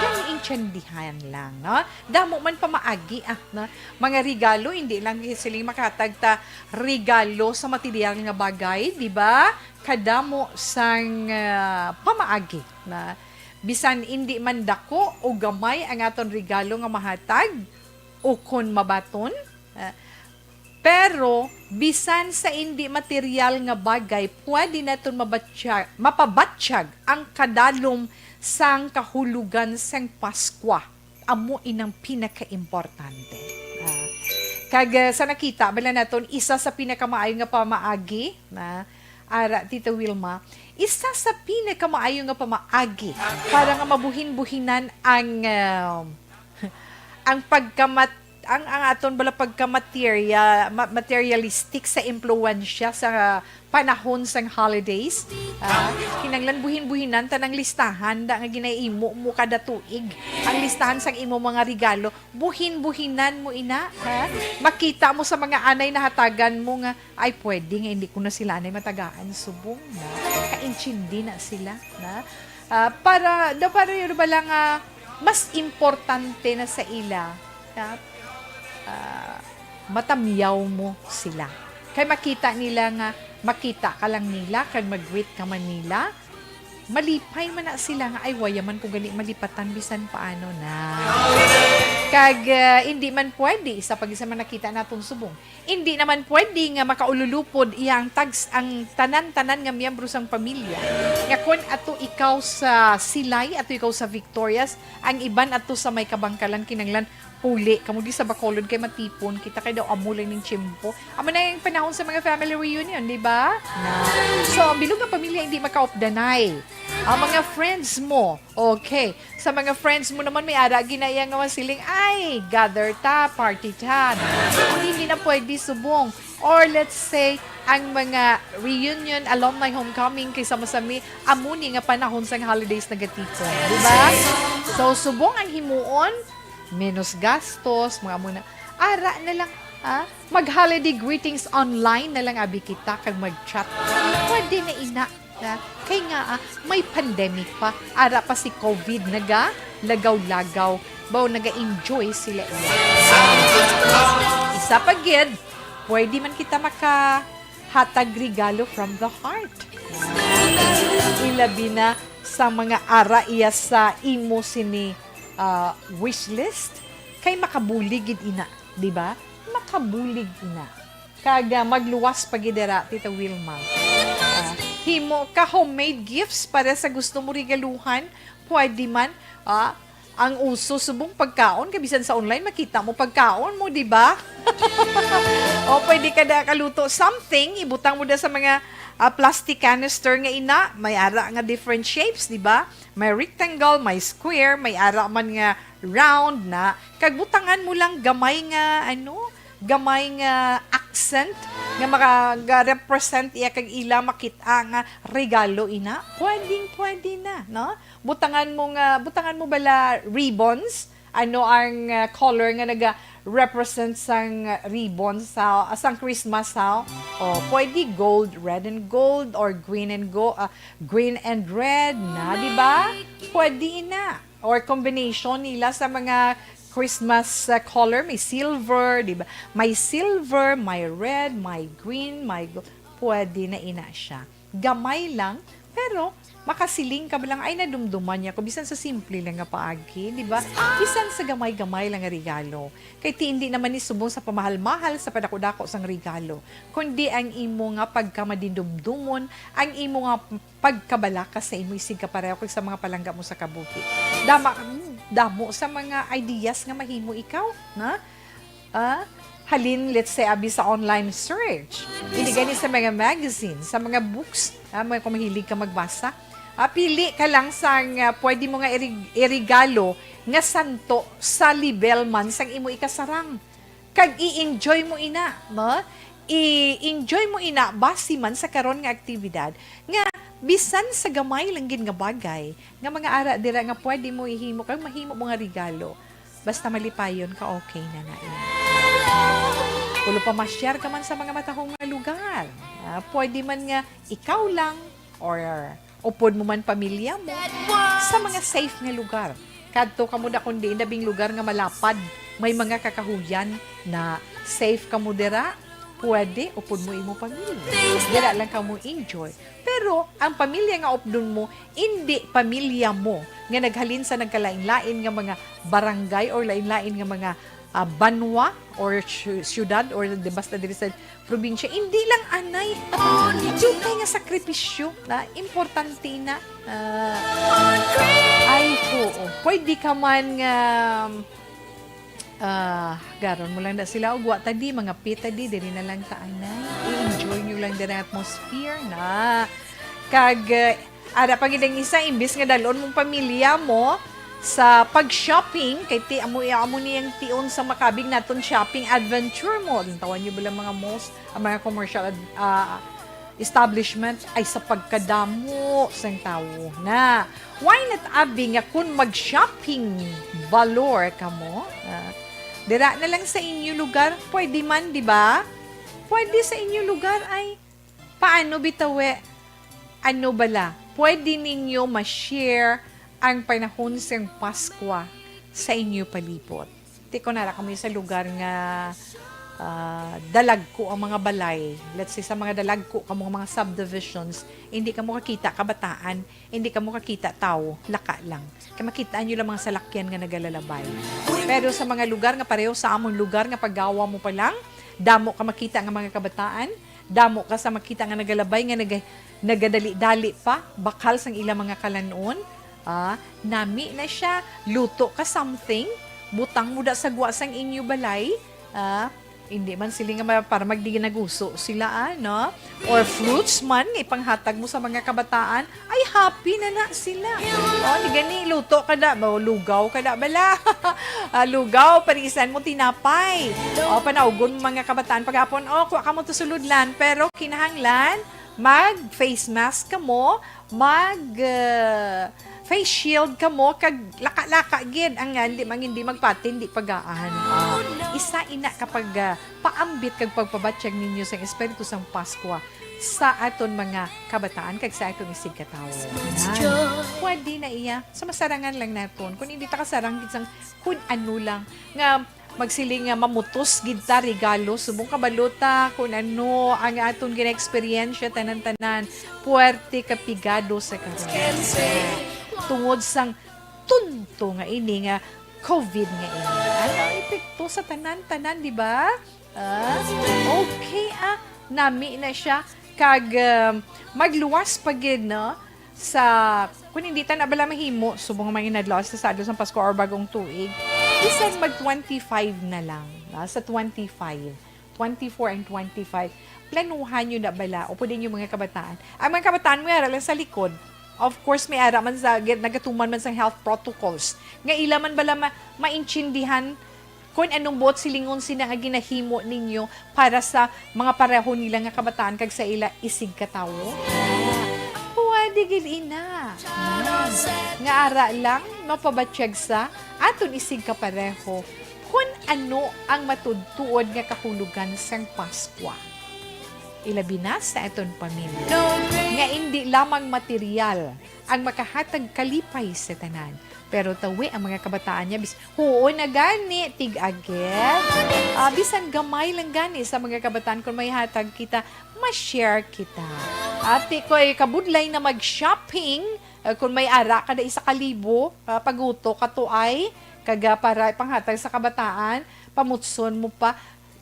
Gani, intindihan lang, no? Damo man pamaagi, ah, na mga regalo, hindi lang siling makatag ta regalo sa material nga bagay, di ba? Kadamo sang, ah, pamaagi na bisan hindi man dako o gamay ang aton regalo nga mahatag, o kon mabaton, ah, pero bisan sa indi material nga bagay, pwede naton mabatya-, mapabatyag ang kadalom sang kahulogan sang Paskwa. Amo inang pinakaimportante. Ah, kag, ah, sa nakita bala naton, isa sa pinakamaayo nga pamaagi na, ara, Tita Wilma, isa sa pinakamaayo nga pamaagi para nga mabuhin-buhinan ang, ah, ang pagkamat-, ang, ang aton bala pagka-materia-, ma-, materialistic sa impluwensya sa panahon sang holidays. Ah, kinahanglan buhin-buhinan ta ang listahan da nga ginaimo mo kada tuig. Ang listahan sang imo mga regalo, buhin-buhinan mo ina, ha? Makita mo sa mga anay nahatagan mo nga, "Ay, pwede nga hindi ko na sila anay matagaan subong na. Kaintindi na sila na." Ah, para, daw para yun ba lang, ah, mas importante na sa ila na, ah, matamyaw mo sila. Kay makita nila nga, makita ka lang nila, kag mag-greet ka man nila, malipay man na sila nga, "Ay, waya man ko gani malipatan bisan paano na." Kag, ah, hindi man pwede, isa pa gid sa mga nakita naton subong, hindi naman pwede nga makaululupod iya ang tags-, ang tanan-tanan nga miyembro sang pamilya, nga kon ato ikaw sa Silay, ato ikaw sa Victorias, ang iban ato sa may kabangkalan, kinanglan puli kamo di sa Bacolod kay matipon kita, kay daw amo lang ning tiyempo. Amo na yung panahon sa mga family reunion, di ba? Na. So, ang bilog nga pamilya hindi makaupdanay. Ang mga friends mo, okay. Sa mga friends mo naman, may ara ginaya nga masiling, "Ay, gather ta, party ta." Hindi na pwede subong. Or let's say, ang mga reunion, alumni homecoming, kay sama-sami, amo ni nga panahon sang holidays nagatipon. Di ba? So, subong ang himuon, menos gastos, mga amo na. Ara na lang, ha? Mag-holiday greetings online na lang abi kita kag mag-chat. Pwede na ina, ha? Kay nga, ah, may pandemic pa. Ara pa si COVID naga lagaw-lagaw. Baw naga-enjoy sila iya. Isa pa gid, pwede man kita makahatag regalo from the heart. Ilabi na sa mga ara iya sa imo sini, ah, wish list. Kay makabulig gid ina, di ba? Makabulig ina. Kag, ah, magluwas pa gid dira, Tita Wilma. Ah, himo ka homemade gifts para sa gusto mo regaluhan. Pwede man, ah, ang uso subong pagkaon, kay bisan sa online makita mo pagkaon mo, di ba? O pwede ka na kaluto something, ibutang mo na sa mga, ah, plastic canister nga ina, may ara nga different shapes, di ba? May rectangle, may square, may ara man nga round na. Kag butangan mo lang gamay nga, ano, gamay nga accent nga maka-, ga-represent iya kag ila makit-a nga regalo ina. Pwedeng pwede na, no? Butangan mo nga, butangan mo bala ribbons? Ano ang, ah, color nga naga-represent sang ribbon sa, sang Christmas, ha? O, pwede gold, red and gold, or green and go-, ah, green and red na, di ba? Pwede na. Or combination nila sa mga Christmas, ah, color. May silver, di ba? May silver, may red, may green, may go-, pwede na ina siya. Gamay lang, pero makasiling ka lang, "Ay, nadumduman niya ko," bisan sa simple lang nga paagi, di ba? Bisan sa gamay-gamay lang nga regalo. Kay ti hindi naman ni subong sa pamahal-mahal sa padako-dako sang regalo, kundi ang imo nga pagkamadindumdumon, ang imo nga pagkabalaka sa imo isig kapareho kag sa mga palangga mo sa kabuhi. Dama, damo sa mga ideas nga mahimo ikaw, na? Ah, halin, let's say, abi sa online search. Hindi gani sa mga magazine, sa mga books, ah, may, kung mahilig ka magbasa. Ah, pili ka lang sang, ah, pwede mo nga irig-, irigalo nga santo sa level man sang imo ikasarang. Kag i-enjoy mo ina, no? I-enjoy mo ina, basi man sa karon nga aktibidad, nga bisan sa gamay lang gid nga bagay, nga mga ara dira nga pwede mo ihimo, kag mahimo mo nga regalo. Basta malipayon ka, okay na na ina. Pulo pa masyar ka man sa mga matahom nga lugar. Ah, pwede man nga ikaw lang or upod mo man pamilya mo sa mga safe nga lugar. Kadto kamo da kundi inabing lugar nga malapad, may mga kakahuyan na safe kamo dira. Pwede, upod mo imo pamilya. Dira lang kamo enjoy. Pero ang pamilya nga updon mo, indi pamilya mo nga naghalin sa nagkalain-lain nga mga barangay or lain-lain nga mga, ah, banwa or syu-, syudad or di basta diri sa probinsya. Indi lang anay. Dugay nga sakripisyo na importante na. Ah, ay, oo. Pwede ka man nga, ah, garon mo lang na sila, "Ug wa ta di, mga pita di, diri na lang ta anay. I-enjoy nyo lang din ang atmosphere na." Kag, eh, ara pa gid ang isa, imbis nga dalon mong pamilya mo, sa pag-shopping, kay ti amo, amo niyang tion sa makabig naton shopping adventure mo. Tawan niyo ba lang mga malls, ang mga commercial ad-, ah, establishment ay sa pagkadamo sang tawo na. Why not abi nga kung mag-shopping valor kamo, ah, dira na lang sa inyo lugar? Pwede man, di ba? Pwede sa inyo lugar ay paano bitaw eh? Ano bala? Pwede ninyo ma-share ang panahon sang Paskwa sa inyo palibot. Ti kon ara kamo sa lugar nga, ah, dalagko ang mga balay, let's say sa mga dalagko kamo nga mga subdivisions, hindi kamo kakita kabataan, hindi kamo kakita tawo, laka lang. Kay makita nyo lang mga salakyan nga nagalalabay. Pero sa mga lugar nga pareho sa amon lugar nga paggawa mo pa lang, damo ka makita nga mga kabataan, damo ka sa makita nga nagalabay nga naga-, nagadali-dali pa, bakal sang ila mga kalan-on. Ah, nami na siya, luto ka something, butang mo da sa gwa sang inyo balay. Ah, hindi man sila nga ma-, para magdi naguso sila, ah, no? Or fruits man, nga ipanghatag mo sa mga kabataan, ay happy na na sila. Oh, di gani, luto ka na, o, lugaw ka na, bala. Ah, lugaw, parisan mo tinapay. O, panaugon mo mga kabataan paghapon, o, kuha ka mo to sulod lan, pero kinahanglan, mag face mask ka mo, mag, ah, face shield ka mo, kag laka-laka gid ang, ah, hindi mang hindi magpati, hindi pagaan. Ah, isa ina kapag, ah, paambit kag pagpabatyag ninyo sang espiritu sang Paskwa sa aton mga kabataan kag sa aton isigkatawo. Yan. Pwede na iya. Sa masarangan lang naton. Kung hindi ta kasarang gid sang kun ano lang nga magsiling nga mamutos gid ta regalo, subong kabalo ta kun ano ang aton gina-eksperyensya tanan-tanan, puwerte ka pigado sa karon. Tungod sang tunto nga ini nga covid nga ini. Ano ang epekto sa tanan-tanan, di ba? Ah, okay, ah, nami na siya. Kag, um, magluwas pa gid, no? Sa, kung hindi ta na bala mahimo, subong nga mga inadlaw sa sadlo sang Pasko or Bagong Tuig, bisan mag twenty-five na lang, no? Sa twenty-five, twenty-four and twenty-five, planuhan nyo na bala, o pwede nyo mga kabataan. Ang mga kabataan mo, ara lang sa likod. Of course, may ara man sa, nagatuman man sa health protocols. Nga ila man bala ma-, maintindihan kung anong buot silingon sina nga ginahimo ninyo para sa mga pareho nila nga kabataan kag sa ila isigkatawo? Pwede gid ina. Nga ara lang mapabatyag sa aton isigkapareho kun ano ang matuod-tuod nga kahulogan sang Paskwa. Ilabi na sa aton pamilya, nga indi lamang material ang makahatag kalipay sa tanan, pero tawi ang mga kabataan niya, bis-, huo na gani, tig-agit. Ah, bisan gamay lang gani sa mga kabataan, kung may hatag kita, ma-share kita. Ati ko'y kabudlay na mag-shopping, ah, kung may ara ka da isa ka libo, ah, paguto ka to ay, kaga para panghatag sa kabataan, pamutson mo pa,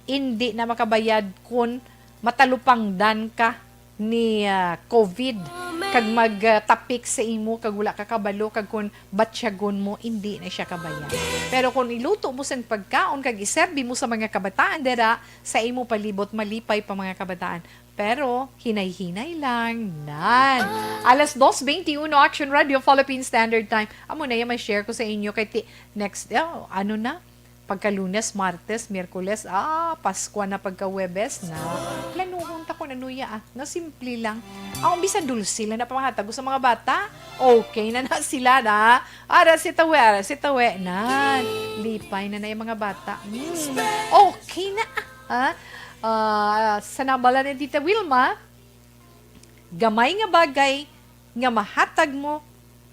indi na makabayad kun matalupangdan ka ni, ah, covid, kag mag, ah, tapik sa imo, kag wala ka kabalo, kag kun batyagon mo, indi na siya kabayad. Pero kun iluto mo sang pagkaon kag iserbi mo sa mga kabataan dira sa imo palibot, malipay pa mga kabataan. Pero hinay-hinay lang, nan. Alas dos veintiuno, Action Radio, Philippine Standard Time. Amo na yung ma-share ko sa inyo kay ti-, next, oh, ano na? Pagka Lunes, Martes, Miyerkules, ah, Paskwa na pagka Huwebes na. Planuhon ta kung ano ya, ah, na simple lang. Ang bisan dulce lang na panghatag ko sa mga bata, okay na na sila na. Ara si tawe, ara si tawe, na. Lipay na na yung mga bata. Mm, okay na, ah. Ah, sa nabala ni Tita Wilma, gamay nga bagay nga mahatag mo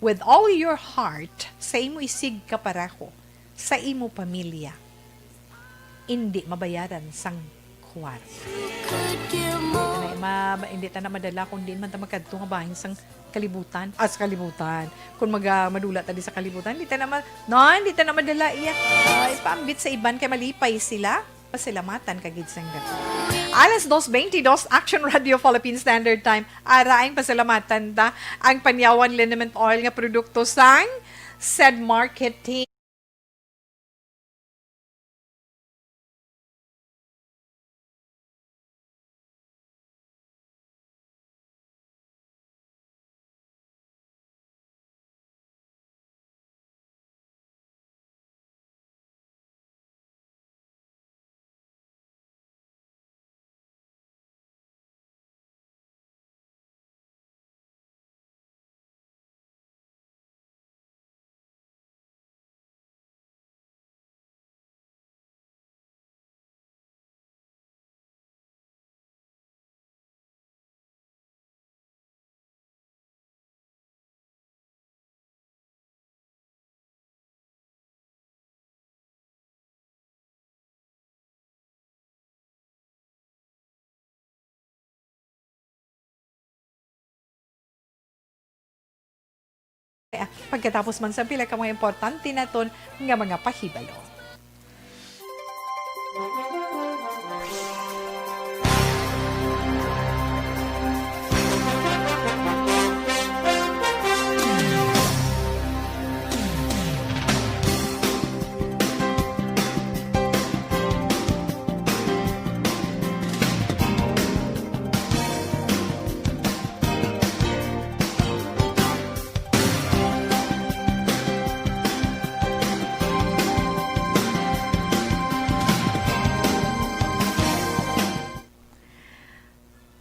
with all your heart sa imo isigkapareho, sa imo pamilya, indi mabayaran sang kwarta. Hindi ta na ma-, hindi ta na madala kung diin man ta magkadto nga bahin sang kalibutan. Ah, sa kalibutan. Kung maga-, madula ta di sa kalibutan, hindi ta na ma-, no, hindi ta na madala iya. Ay, paambit sa iban kay malipay sila. Pasalamatan ka gid sang dako. Alas dos veintidós, Action Radio Philippine Standard Time. Ara ang pasalamatan ta ang Panyawan Liniment Oil nga produkto sang Sed Marketing. pagkatapos man sa pila ka mga importante naton nga mga pahibalo.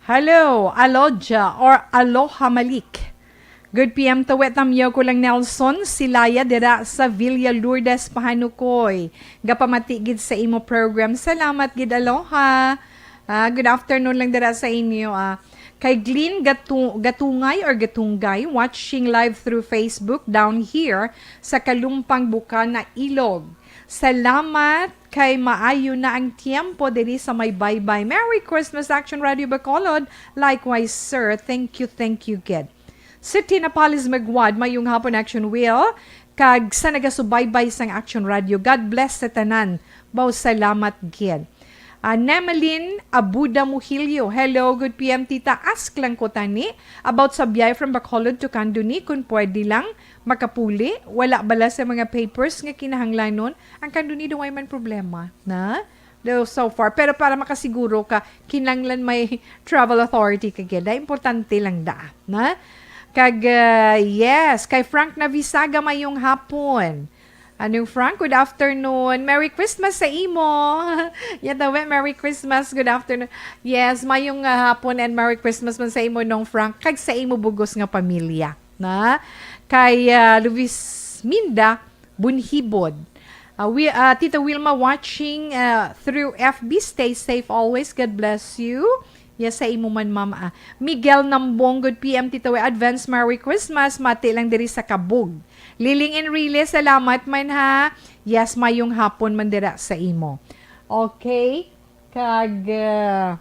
Hello, Aloja or Aloha Malik. Good P M to wet, Tamyo ko lang Nelson Silaya dira sa Villa Lourdes, Pahanukoy. Gapamati gid sa imo program. Salamat gid, Aloha. Ah, good afternoon lang dira sa inyo. Ah, kay Glenn Gatu- Gatungay or Gatungay, watching live through Facebook down here sa Kalumpang, Bukana, Ilog. Salamat kay maayo na ang tiyempo diri sa may baybay. Merry Christmas, Action Radio Bacolod. Likewise, sir. Thank you, thank you, gid. Si Tina Palis Magwad, mayong hapon, Action Will. Kag sa nagasubaybay sang Action Radio, God bless sa tanan. Baw, salamat gid. Ah, Nemeline Abuda Muhilio. Hello, good P M, tita. Ask lang ko tani about sa biyay from Bacolod to Candoni, kung pwede lang makapuli. Wala bala sa mga papers nga kinahanglanon? Ang Candoni daw way man problema, na? Daw so far. Pero para makasiguro ka, kinahanglan may travel authority ka gid. Importante lang da, na? Kag, ah, yes, kay Frank Navisaga, mayong hapon. Anong Frank, good afternoon. Merry Christmas sa imo. Yatawe, Merry Christmas, good afternoon. Yes, mayong, ah, hapon and Merry Christmas man sa imo, Nong Frank, kag sa imo bugos nga pamilya, na? Kay, ah, Luis Minda Bunhibod. Ah, wi-, ah, Tita Wilma watching, ah, through F B. Stay safe always. God bless you. Yes, sa imo man, ma'am, ah. Miguel Nambong, good P M, Tita Wi. Advance Merry Christmas. Mati lang diri sa Kabug. Liling Enrile, salamat man, ha. Yes, mayong hapon man dira sa imo. Okay. Kag, ah,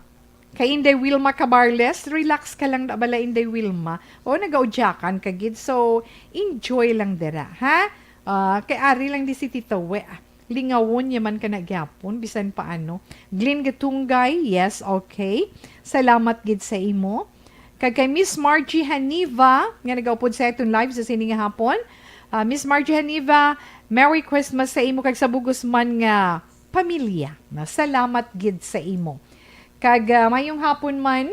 kay Inday Wilma Cabarles, relax ka lang na bala, Inday Wilma. O, nagaudyakan ka gid. So, enjoy lang dira, ha? Ah, kay ari lang di si Tita Wi, ah. Lingawon niya man ka na gyapon, bisan paano. Glenn Gatunggay, yes, okay. Salamat gid sa imo. Kag kay Miss Margie Haniva, nga nagaupod sa aton live sa sini nga hapon. Ah, Miss Margie Haniva, Merry Christmas sa imo kag sa bugos man nga pamilya. Na salamat gid sa imo. Kag, ah, mayong hapon man.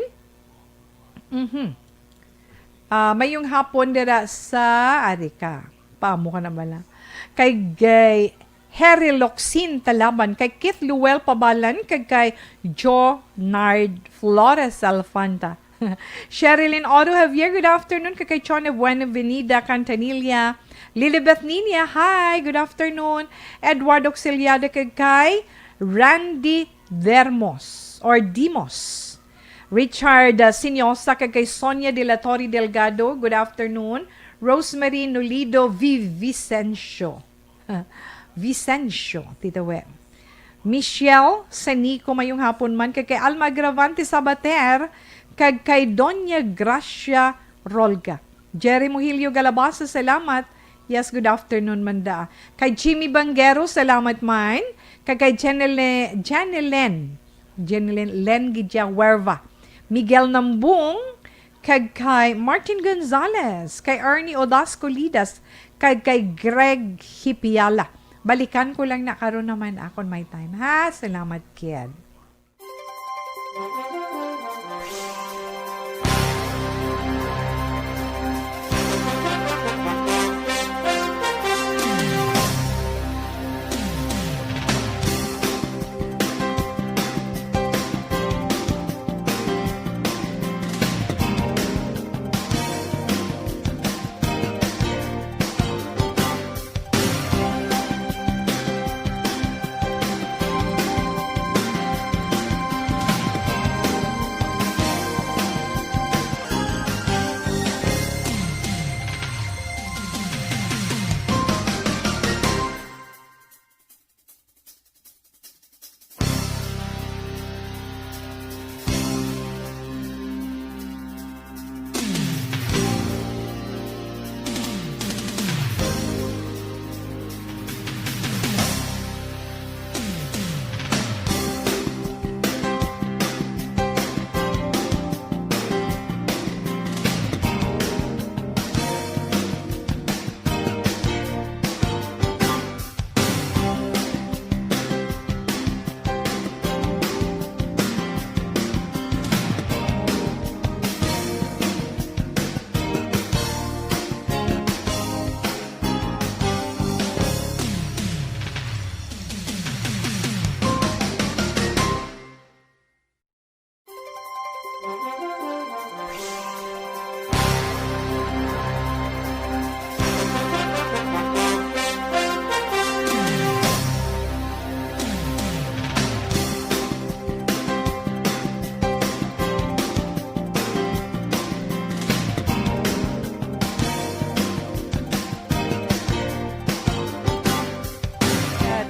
Mhm. Ah, mayong hapon dira sa, ari ka. Paamo ka na bala. Kay Gay Harry Locsin Talaban, kay Keith Luel Pabalan, kag kay Jonard Flores Alfanta. Sherilyn Oro Javier, good afternoon. Kag kay Chone Buenvenida Cantanilla. Lilibeth Ninia, hi, good afternoon. Edward Auxiliada, kag kay Randy Dermos or Dimos. Richard, uh, Siniosa, kag kay Sonia de la Torre Delgado, good afternoon. Rosemary Nolido V. Vicencio. Vicencio, Tita We. Michelle Sanico, mayong hapon man, kag kay Alma Agravante Sabater, kag kay Doña Gracia Rolga. Jerry Muhilio Galabasa, salamat. Yes, good afternoon, manda. Kay Jimmy Bangero, salamat man. Kag kay Janele-, Janelen, Janelen Len Gidia Huerva. Miguel Nambung, kag kay Martin Gonzalez, kay Ernie Odasco Lidas, kag kay Greg Hipiala. Balikan ko lang na karon naman akon may time, ha? Salamat, kid.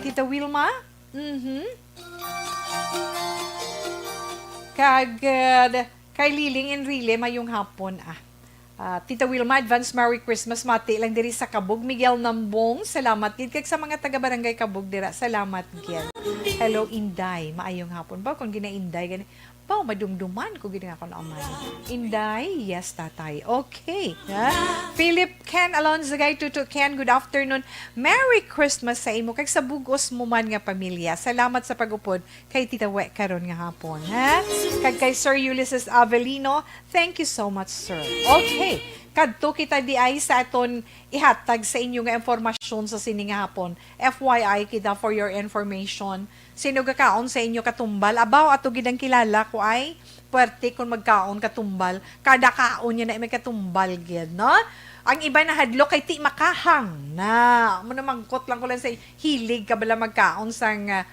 Tita Wilma? Mhm. Kag, uh, kay Liling Enrile, mayong hapon. Ah, ah, Tita Wilma, advance Merry Christmas. Mati lang diri sa Kabug. Miguel Nambong, salamat gid. Kag sa mga taga Barangay Kabug dira, salamat gid. Hello, Inday. Maayong hapon. Ba, kung gina-Inday, gani, ba, madumduman ko gid nga ako na amay. Inday, yes, tatay. Okay. Ha? Philip Ken Alonzagay, Tuto Ken, good afternoon. Merry Christmas sa imo kag sa bugos mo man nga pamilya. Salamat sa pag-upod kay Tita We karon nga hapon, ha? Kag kay Sir Ulysses Avelino, thank you so much, sir. Okay, kadto kita di ay sa aton ihatag sa inyo nga impormasyon sa sini nga hapon. F Y I kita, for your information. Sino gakaon sa inyo katumbal? Abaw, ato gid ang kilala ko ay puwerte kon magkaon katumbal. Kada kaon niya na may katumbal gid, no? Ang iba nahadlok kay ti makahang na. Amo na, mangkot lang ko lang sa hilig ka bala magkaon sang, ah,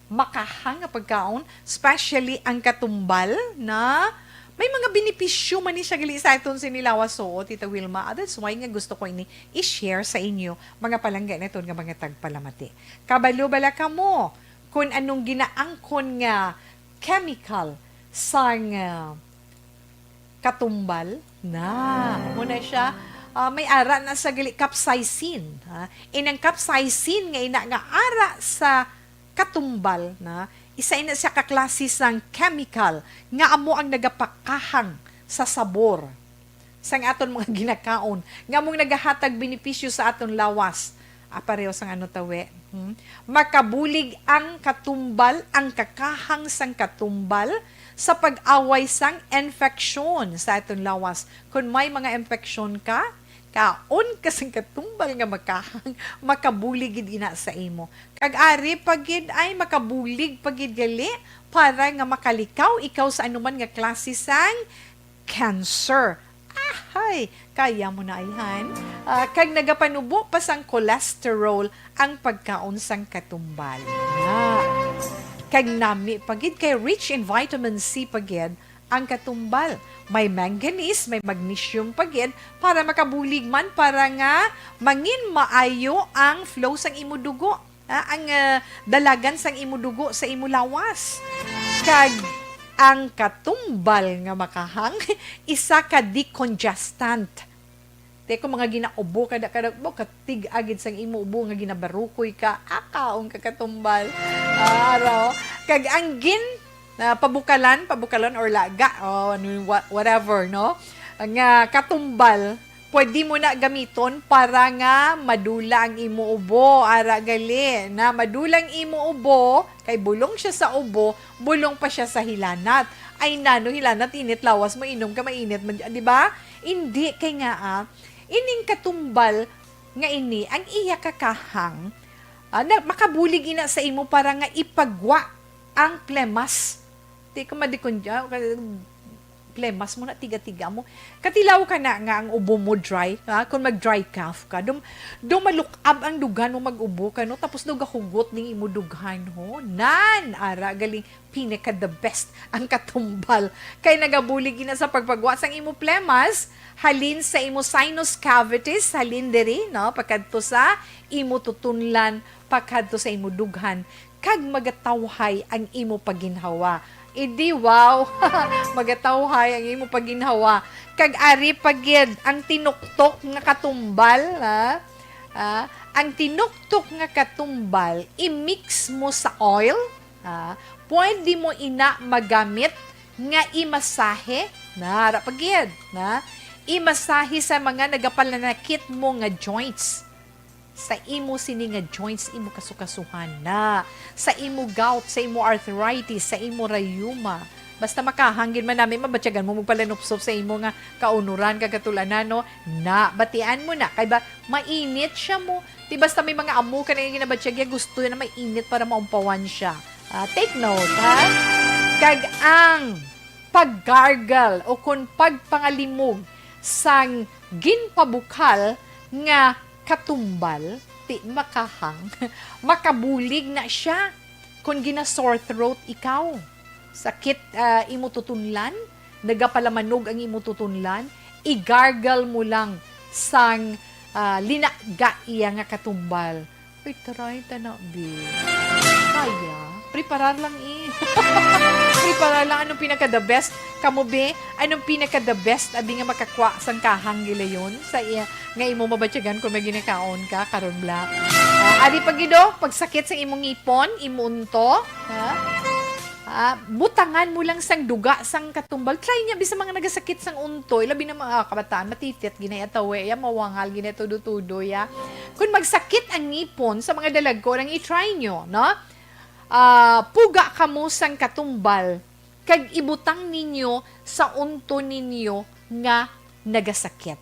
makahang nga pagkaon, especially ang katumbal na may mga benepisyo man ni siya gali sa aton sini lawas, oo, Tita Wilma. Ah, that's why nga gusto ko ini i-share sa inyo, mga palangga naton nga mga tagpalamati. Kabalo bala kamo kung anong ginaangkon nga chemical sang, ah, katumbal? Na, muna siya, ah, may ara na sa gali, capsaicin, ha? Inang capsaicin nga ina nga ara sa katumbal na, isa ina siya ka klase sang chemical nga amo ang nagapakahang sa sabor sang aton mga ginakaon, nga among nagahatag benepisyo sa aton lawas. Ah, pareho sang ano, tawe? Hmm? Makabulig ang katumbal, ang kakahang sang katumbal, sa pag-away sang infeksyon sa aton lawas. Kung may mga infeksyon ka, kaon ka sang katumbal nga makahang, makabulig gid ina sa imo. Kag ari pa gid ay makabulig pa gid gali para nga makalikaw ikaw sa anuman nga klase sang cancer. Ahay, kaya mo na ayhan. Ah, kag nagapanubo pa sang cholesterol ang pagkaon sang katumbal. Na. Kag nami pa gid kay rich in vitamin C pa gid ang katumbal. May manganese, may magnesium pa gid para makabulig man para nga mangin maayo ang flow sang imo dugo. Ah, ang, ah, dalagan sang imo dugo sa imo lawas. Kag ang katumbal nga makahang, isa ka decongestant. Te, kung mga ginaubo, kada, kada, bo, katig-a gid sang imo ubo nga ginabarukoy ka, akaon ka katumbal. Araw. Kag ang gin, ah, pabukalan, pabukalan or laga, o ano, wha-, whatever, no? Nga katumbal, pwede mo na gamiton para nga madula ang imo ubo. Ara gali, na madula ang imo ubo, kay bulong siya sa ubo, bulong pa siya sa hilanat. Ay, nano hilanat, init lawas mo, inom ka, mainit man, di ba? Hindi, kay nga, ah, ining katumbal nga ini, ang iya kakahang, ah, na, makabulig ina sa imo para nga ipagwa ang plemas. Di ka madikon dyan, ka-, plemas mo na, tiga-tiga mo. Katilaw ka na nga ang ubo mo dry, ha? Kung mag-dry cough ka, dum-, dumalukab ang dugan mo mag-ubo ka, no? Tapos daw gahugot ning imo dughan, ho? Nan! Ara, galing pinaka the best ang katumbal. Kay nagabulig ina sa pagpagwa sang imo plemas, halin sa imo sinus cavities, halin diri, no? Pakadto sa imo tutunlan, pakadto sa imo dughan, kag magatawhay ang imo paginhawa. Idi, wow! Magatawhay ang imo paginhawa. Kag ari pa gid ang tinuktok nga katumbal, ha? Ah, ang tinuktok nga katumbal, i-mix mo sa oil, ha? Pwede mo ina magamit nga imasahe, nara pa gid, na imasahe sa mga nagapalanakit mo nga joints. Sa imo sini nga joints, imo kasukasuhan na, sa imo gout, sa imo arthritis, sa imo rayuma. Basta makahang gid man nami, mabatyagan mo magpalanupsop sa imo nga kaunuran kag katulanan, no? Na, batian mo na. Kay ba, mainit siya mo. Di basta may mga amo ka na yung ginabatyag, ya gusto na mainit para maumpawan siya. Ah, take note, ha? Kag ang pag-gargle o kung pagpangalimog sang ginpabukal nga katumbal, ti makahang, makabulig na siya. Kung gina-sore throat ikaw, sakit, ah, imo tutunlan, nagapalamanog ang imo tutunlan, i-gargle mo lang sang, ah, linaga iya nga katumbal. Uy, try ta na, be. Kaya, preparar lang, eh. Preparar lang. Anong pinaka the best? Kamo, be, anong pinaka the best, abi, nga makakwa sang kahang gilayon sa iya, nga imo mabatyagan kung may ginakaon ka karon, bla? Ah, ari pa gid, oh, pagsakit sa imong ngipon, imo unto, ha? Ah, butangan mo lang sang duga sang katumbal. Try niya, bisan mga nagasakit sang unto, ilabi na mga kabataan, matitit, ginay atawe, ya, mawangal, ginay tudo-tudo, ya. Kung magsakit ang ngipon sa mga dalagko, nang i-try nyo, no? Ah, puga kamo sang katumbal, kag ibutang ninyo sa unto ninyo nga nagasakit.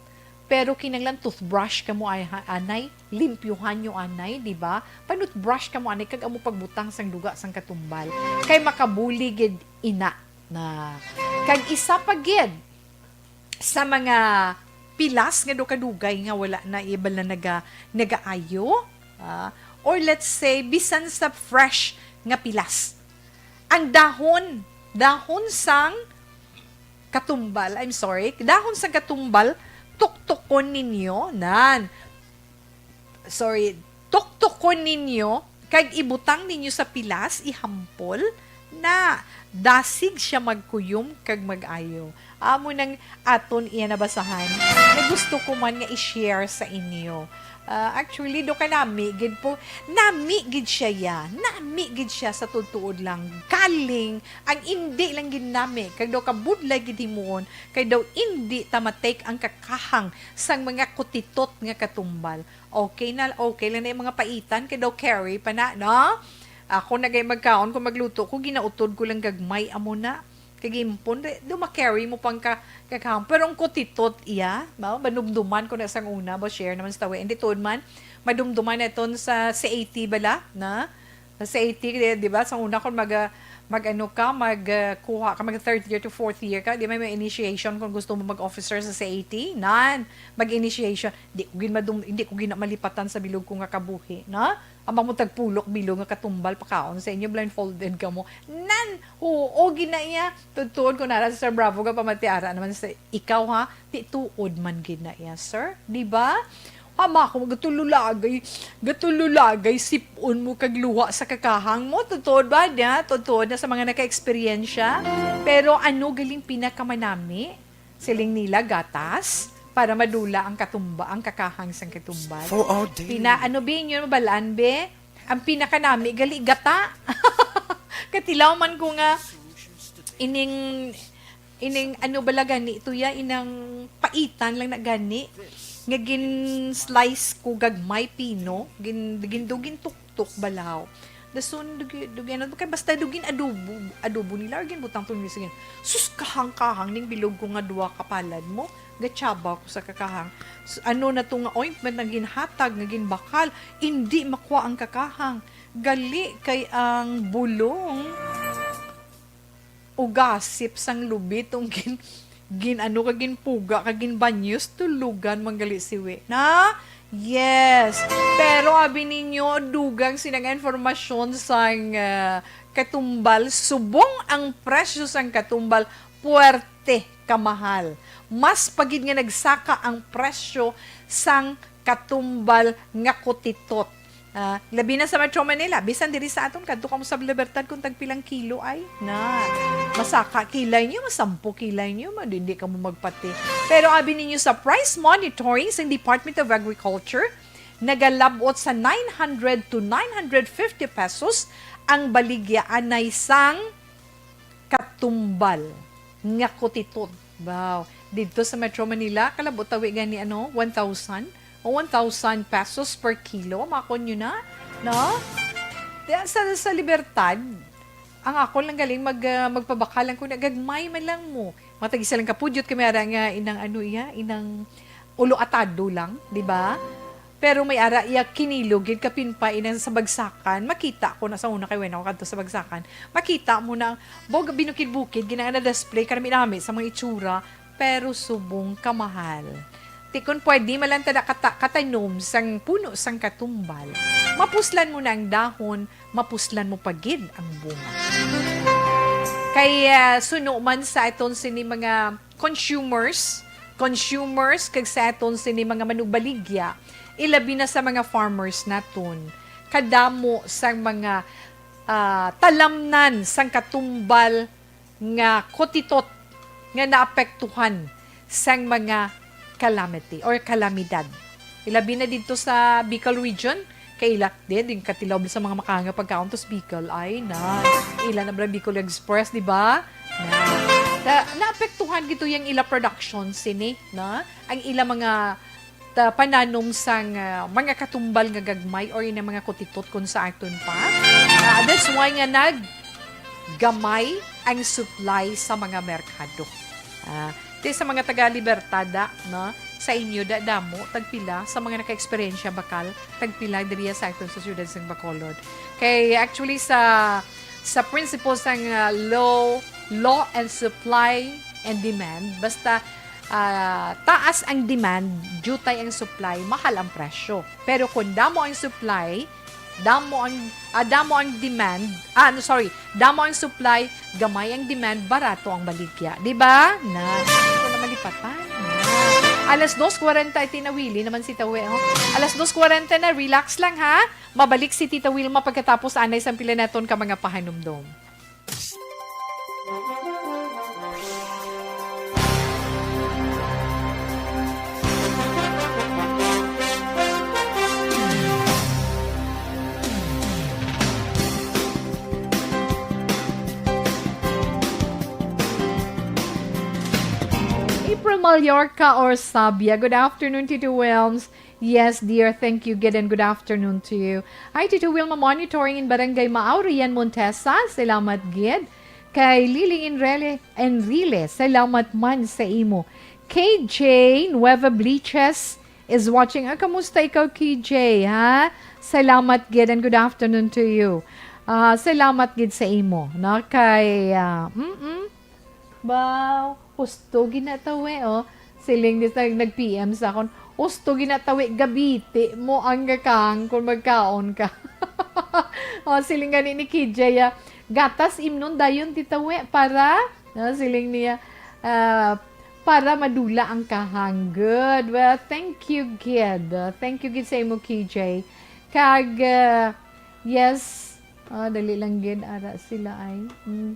Pero kinahanglan toothbrush kamo ay, ha, anay, limpyuhan nyo anay, di ba? Panutbrush kamo anay, kag amo pagbutang sang duga sang katumbal. Kay makabuli gid ina na. Kag isa pa gid, sa mga pilas nga daw kadugay nga wala na, ibal na naga-, nagaayo, ah, or let's say, bisan sa fresh nga pilas. Ang dahon, dahon sang katumbal, I'm sorry, dahon sang katumbal, tuktukon ninyo, nan. Sorry, tuktukon ninyo, kag ibutang ninyo sa pilas, ihampol na, dasig siya magkuyom kag mag-ayo. Amo nang aton iya nabasahan, nga gusto ko man nga i-share sa inyo. Ah, actually, do kanami gid po, nami gid siya, ya. Nami gid siya sa tuod-tuod lang. Galing, ang indi lang gid nami, kag daw kabudlay gid himuon, kay daw indi ta ma-take ang kakahang sang mga kutitot nga katumbal. Okay na, okay lang na yung mga paitan, kay daw carry pa na, no? Ako na gay magkaon kung magluto ko, ginautod ko lang gagmay, amo na. Kag impon, di, do ma-carry mo pang ka-, kakahang. Pero ang kutitot iya, ba? Madumduman ko na sang una, ba, share naman sa tawi. Hindi tuod man, madumduman na iton sa C A T bala, na? Sa C A T, di, di ba? Sa una, kung mag, ah, mag-ano ka, mag, ah, kuha ka, mag third year to fourth year ka, di may, may initiation kung gusto mo mag-officer sa C A T. Nan, mag-initiation. Di ko gin madum-, hindi ko gina malipatan sa bilog ko nga kabuhi, na? Amo mo tagpulok bilog nga katumbal pakaon sa inyo, blindfolded ka mo. Nan, oo, gina iya. Tuod-tuod ko nara, Sir Bravo, ka pamatiara naman sa ikaw, ha? Di tuod man gid na iya, sir. Di ba? Ama ko, gatululagay, gatululagay, sipon mo kag luha sa kakahang mo. Tuod-tuod ba niya? Tuod-tuod na sa mga naka-eksperyensya. Pero ano galing pinakamanami? Siling nila, gatas, para madula ang katumba, ang kakahang sang katumbal. For all day. Pina-, ano, be, inyo mabalaan, be? Ang pinakanami, gali, gata. Katilaw man ko nga, ining, ining, ano bala gani, tuya, inang paitan lang na gani, nga gin-slice ko gagmay pino, gin-, gindugin tuktok balaw. Dason, dugi, dugi, ano, kay basta dugin adobo, adobo nila, or ginbutang to nila, sige. Sus, kahang-kahang ning bilog ko nga duwa ka palad mo, gatsaba ko sa kakahang. S-, ano na to nga ointment nga ginhatag, nga ginbakal, indi makwa ang kakahang. Gali kay ang bulong ugasip sang lubi tong gin-, gin-ano ka, ginpuga ka, ginbanyos, tulugan manggali siwi. Na? Yes. Pero abi ninyo, dugang sina nga informasyon sang, ah, katumbal, subong ang presyo sang katumbal, puwerte kamahal. Mas pa gid nga nagsaka ang presyo sang katumbal nga kutitot. Ah, labi na sa Metro Manila, bisan diri sa aton, kadto kamo sa Libertad kung tagpilang kilo ay na. Masaka kilay niyo, masampo kilay niyo, ma-, hindi kamo magpati. Pero abi ninyo sa price monitoring sa Department of Agriculture, nagalabot sa nine hundred to nine hundred fifty pesos ang baligya anay sang katumbal nga kutitot. Wow. Didto sa Metro Manila, kalabot tawi gani, ano, one thousand o one thousand pesos per kilo. Makon nyo na, no? Diyan sa, sa Libertad, ang ako lang galing mag, ah, magpabakal lang ko na gagmay man lang mo. Matagisa lang kapudyot kami ara nga inang ano iya, inang ulo atado lang, di ba? Pero may ara iya kinilo gid kapin pa inang sa bagsakan. Makita ko na sa una kay wena ko kadto sa bagsakan. Makita mo na, bog, binukid-bukid, gina-, na-display, karami-rami sa mga itsura, pero subong kamahal. Ti kon pwede, malanta na kata-, katanom sang puno sang katumbal. Mapuslan mo na ang dahon, mapuslan mo pa gid ang bunga. Kay, ah, suno man sa aton sini mga consumers, consumers, kag sa aton sini mga manugbaligya, ilabi na sa mga farmers naton, kadamo sang mga, ah, talamnan sang katumbal nga kutitot nga naapektuhan sang mga calamity or kalamidad. Ilabi na didto sa Bicol region, kay ila din, din katilaw sa mga makahang nga pagkaon, tos Bicol, ay na, ila na bala Bicol Express, di ba? Na, na, naapektuhan gito yung ila production sini, na, ang ila mga ta-, pananom sang, ah, mga katumbal nga gagmay or yung mga kutitot kung sa aton pa. Ah, that's why nga naggamay ang supply sa mga merkado. Ah, ti sa mga taga Libertad, ah, no? Sa inyo, da, damo, tagpila, sa mga naka-eksperyensya bakal, tagpila diriya sa aton sa siyudad sang Bacolod. Kay actually sa, sa principle sang, ah, law, law and supply and demand, basta, ah, taas ang demand, jutay ang supply, mahal ang presyo. Pero kung damo ang supply, damo ang, ah, damo ang demand, ah, no, sorry, damo ang supply, gamay ang demand, barato ang baligya. Di ba? Na, hindi ko na malipatan. Na. Alas dos kwarenta, ay tinawili naman si Tawe, oh. Alas dos kwarenta na, relax lang, ha? Mabalik si Tita Wilma pagkatapos anay sang pila naton ka mga pahanumdom. April Mallorca or Sabia. Good afternoon, Tito Wilms. Yes, dear. Thank you, gid, and good afternoon to you. Hi, Tito Wilma, monitoring in Barangay Maaw, Rian Montesa. Salamat, gid. Kay Lily Enrile, Enrile, salamat man sa imo. K J Nueva Bliches is watching. Ah, kamusta ikaw, K J, ha? Salamat, gid, and good afternoon to you. Ah, salamat, gid, sa imo, no? Kay, ah, mm-mm. Ba, husto ginatawe, oh. Siling ni sa nag-P M sa akon, "Husto ginatawe, gabiti mo ang gakang kung magkaon ka." Oh, siling gani ni K J, ah, "Gatas imnon dayon, Tita We, para," no, siling niya, ah, "para madula ang kahang." Good. Well, thank you, gid. Ah, thank you, gid, sa imo, K J. Kag, ah, yes, ah, dali lang, gid, ara sila ay. Mm.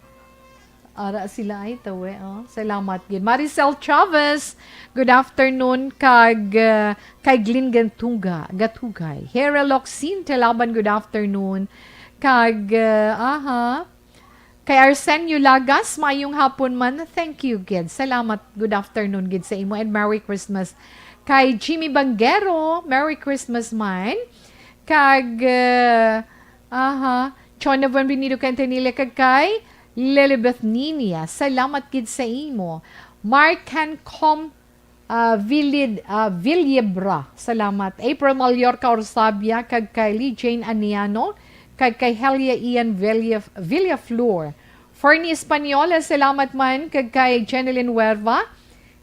Ara sila ay tawe, oh. Salamat gid. Maricel Chavez, good afternoon. Kag, uh, kay Glenn Gantuga, Gatugay. Hera Locsin Talaban, good afternoon. Kag, uh, aha. Kay Arsenio Lagas, maayong hapon man. Thank you, gid. Salamat. Good afternoon, gid, sa imo. And Merry Christmas. Kay Jimmy Banguero, Merry Christmas man. Kag, uh, aha. Chona Buenvenido Quintanilla, kag kay Lilibeth Ninia, salamat gid sa imo. Mark Hancom, ah, Vilid-, ah, Villebra, salamat. April Mallorca Orsabia, kag kay Lee Jane Aniano, kag kay Helia Ian Villa-, Villaflor. Fernie Española, salamat man, kag kay Jeneline Huerva,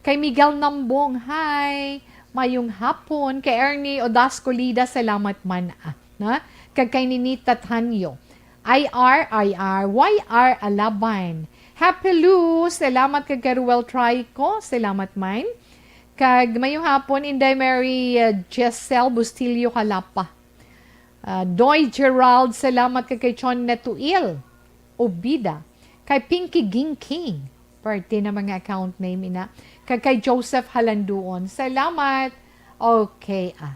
kay Miguel Nambong, hi. Mayong hapon, kay Ernie Odasco Lida, salamat man, ah, na? Kag kay Ninita Tanyo. I R, I R, Y R Alaban. Happy Lou, salamat kag kay Ruel Trico, salamat man. Kag mayong hapon, Inday Mary, uh, Jessel Bustillo Calapa. Uh, Doy Gerald, salamat kag kay Chon Netuil Obida. Kay Pinky Ginking, parte na mga account name ina. Kag kay Joseph Halanduon, salamat. Okay, ah.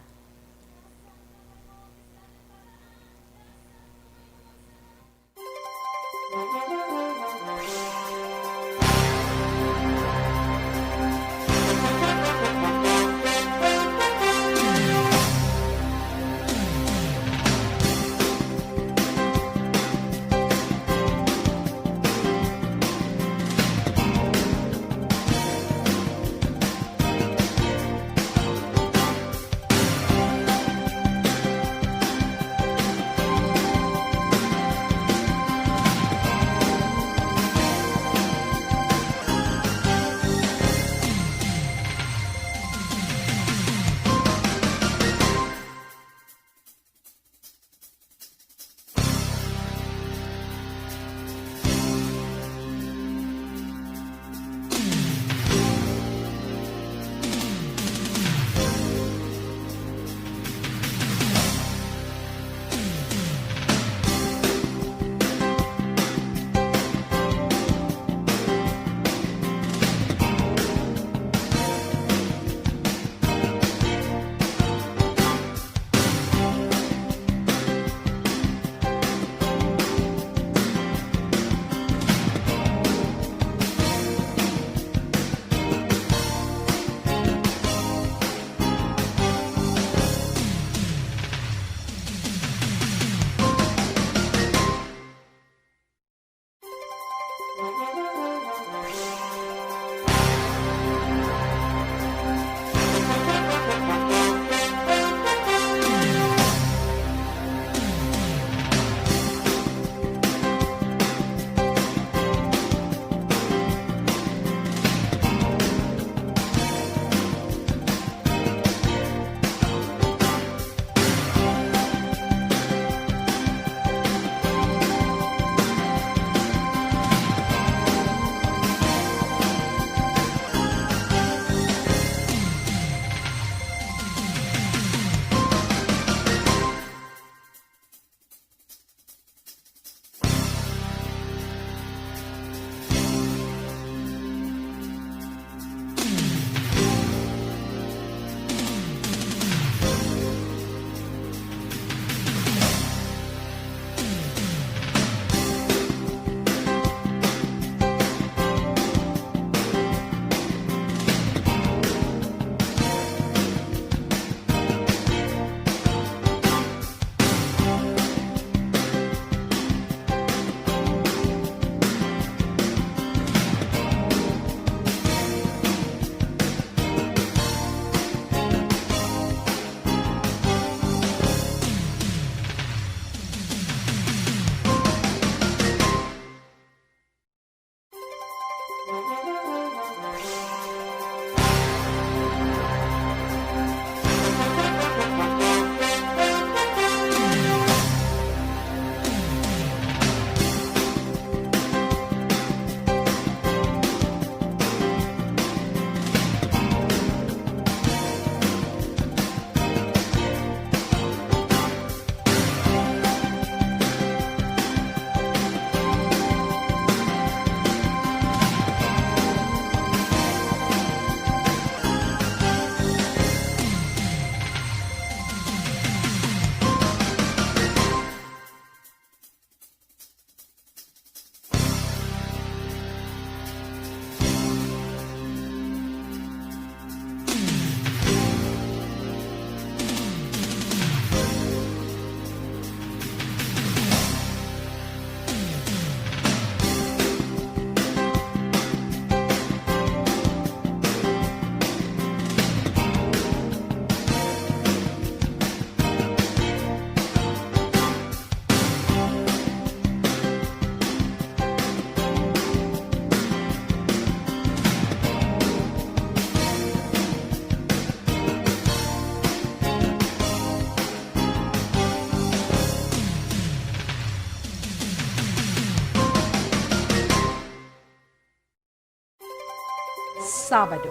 Sabado.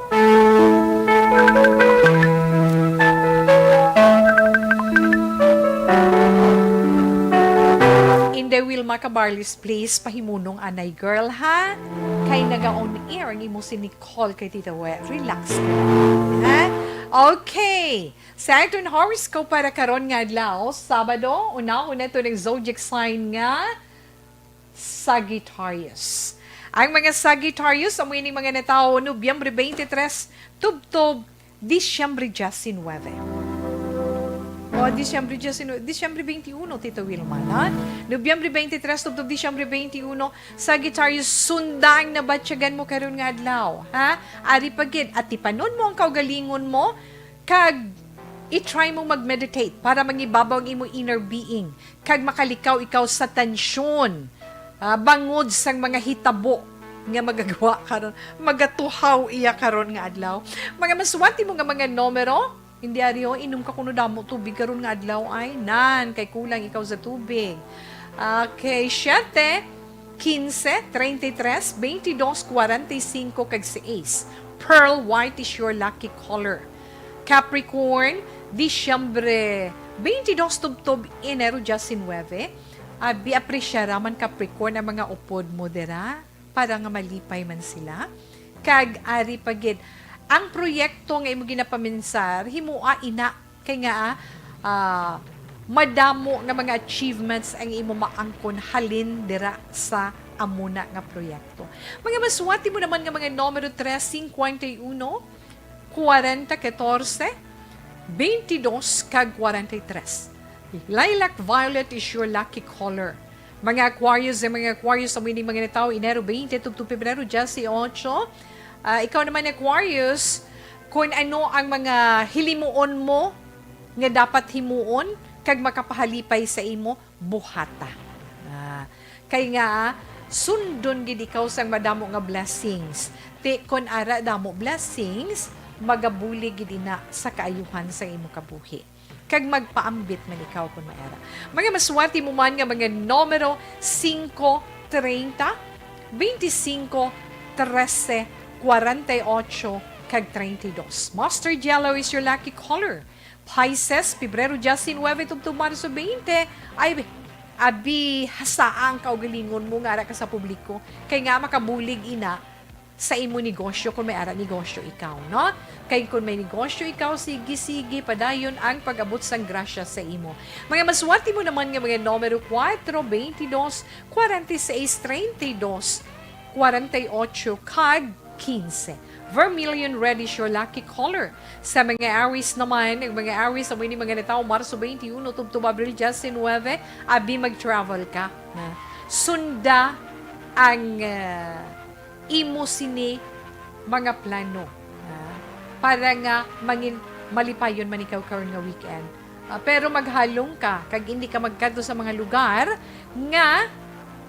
Inday Wilma Cabarles, please, pahimunong anay, girl, ha? Kay naga-on air ang imo si Nicole kay Tita We. Relax ka, ha? Okay. Saturn horoscope para karon nga adlaw, Sabado, unahon nato ng zodiac sign nga Sagittarius. Ang mga Sagittarius, amo ini mga natawo Nobyembre twenty-three tubtob Disyembre diecinuebe. O, Disyembre diecinuebe, Disyembre twenty-one, Tita Wilma, na? Nobyembre twenty-three tubtob Disyembre twenty-one, Sagittarius, sunda ang nabatyagan mo karon nga adlaw, ha? Ari pa gid, atipanon mo ang kaugalingon mo, kag i-try mo mag-meditate para mangibabaw ang imo inner being, kag makalikaw ikaw sa tensyon, ah, bangod sang mga hitabo nga magagawa karon, magatuhaw iya karon nga adlaw. Mga masuwati mo nga mga numero, hindi ari, oh, inom ka kuno damo tubig karon nga adlaw, ay, nan, kay kulang ikaw sa tubig. Okay, siete, quince, treinta y tres, veintidós, cuarenta y cinco, kag seis. Pearl white is your lucky color. Capricorn, Disyembre twenty-two tubtob Enero diecinuebe. Abi, apresyara man, Capricorn, ang mga upod mo dira para nga malipay man sila. Kag ari pa gid, ang proyekto nga imo ginapaminsar, himoa ina kay nga, ah, madamo nga mga achievements ang imo maangkon halin dira sa amo na nga proyekto. Mga masuwati mo naman nga mga numero tres, cincuenta y uno, cuarenta, catorce, veintidós, kag cuarenta y tres. Lilac violet is your lucky color. Mga Aquarius, ang mga Aquarius, amo ini mga natawo Enero twenty tubtob Pebrero dieciocho. Ah, ikaw naman, Aquarius, kung ano ang mga hilimuon mo nga dapat himuon kag makapahalipay sa imo, buhata. Ah, kay nga, sundon gid ikaw sang madamo nga blessings. Ti, kon ara damo blessings, magabulig gid ina sa kaayuhan sa imo kabuhi kag magpaambit man ikaw kon may ara. Mga masuwati mo man nga mga numero cinco, treinta, veinticinco, trece, cuarenta y ocho, kag treinta y dos. Mustard yellow is your lucky color. Pisces, Pebrero diecinuebe tubtob Marso twenty, ay, abi, hasaa ang kaugalingon mo nga ara ka sa publiko, kay nga makabulig ina sa imo negosyo kung may ara negosyo ikaw, no? Kay kung may negosyo ikaw, sige, sige, padayon ang pag-abot sang grasya sa imo. Mga masuwati mo naman nga mga numero cuatro, veintidós, cuarenta y seis, treinta y dos, cuarenta y ocho, kag quince. Vermilion red is your lucky color. Sa mga Aries naman, ang mga Aries, amo ini mga natawo Marso twenty-one tubtob Abril diecinuebe, abi, mag-travel ka. Na, sunda ang, ah, imo sini mga plano, ah, para nga mangin-, malipayon man ikaw karon nga weekend. Ah, pero maghalong ka kag indi ka magkadto sa mga lugar nga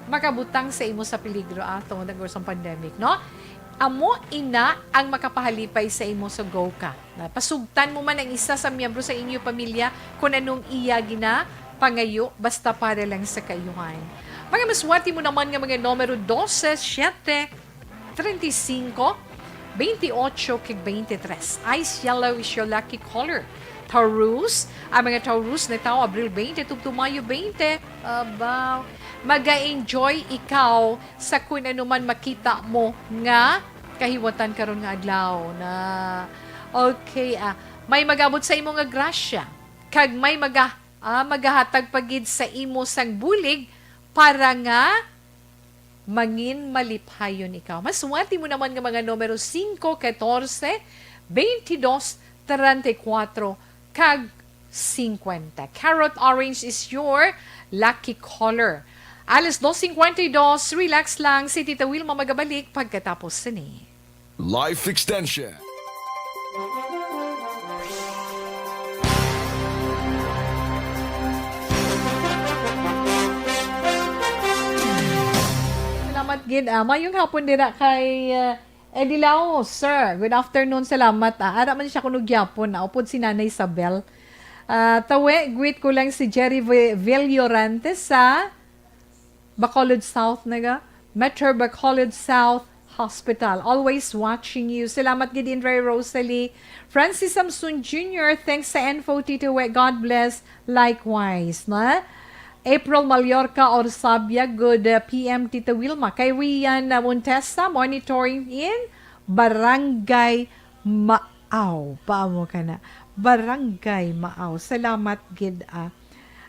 makabutang sa imo sa peligro, ah, tungod ang kurso sang pandemic, no? Amo ina ang makapahalipay sa imo sa go ka. Na, pasugtan mo man ang isa sa miyembro sa inyo pamilya kung anong iya ginapangayo, basta para lang sa kaayuhan. Mga masuwati mo naman nga mga numero doce, siete, treinta y cinco, veintiocho, kag veintitrés. Ice yellow is your lucky color. Taurus, ang mga Taurus natawo Abril twenty tubtob Mayo twenty. Abaw, maga-enjoy ikaw sa kun ano man makita mo nga kahiwatan karon nga adlaw na. Okay, ah, may mag-abot sa imo nga grasya, kag may maga-, ah, magahatag pa gid sa imo sang bulig para nga mangin malipayon ikaw. Masuwati mo naman nga mga numero cinco, catorce, veintidós, treinta y cuatro, kag cincuenta. Carrot orange is your lucky color. Alas dos cincuenta y dos, relax lang. Si Tita Wilma magabalik pagkatapos sini. Life Extension. Salamat gid, ah. Mayong hapon dira kay, ah, Eddie Lau, sir. Good afternoon, salamat, ah. Ara man siya kuno gyapon, ah, upod si Nanay Isabel. Ah, tawe, greet ko lang si Jerry Vi-, Villorante sa Bacolod South, naga. Metro Bacolod South, Hospital. Always watching you. Salamat gid, Indray Rosalie. Francis Samson Junior, thanks sa info, Tito We. God bless. Likewise, na? April Mallorca Orsabia, good, uh, P M, Tita Wilma. Kay Rian, uh, Montesa, monitoring in Barangay Maaw. Paamo ka na. Barangay Maaw. Salamat gid, ah.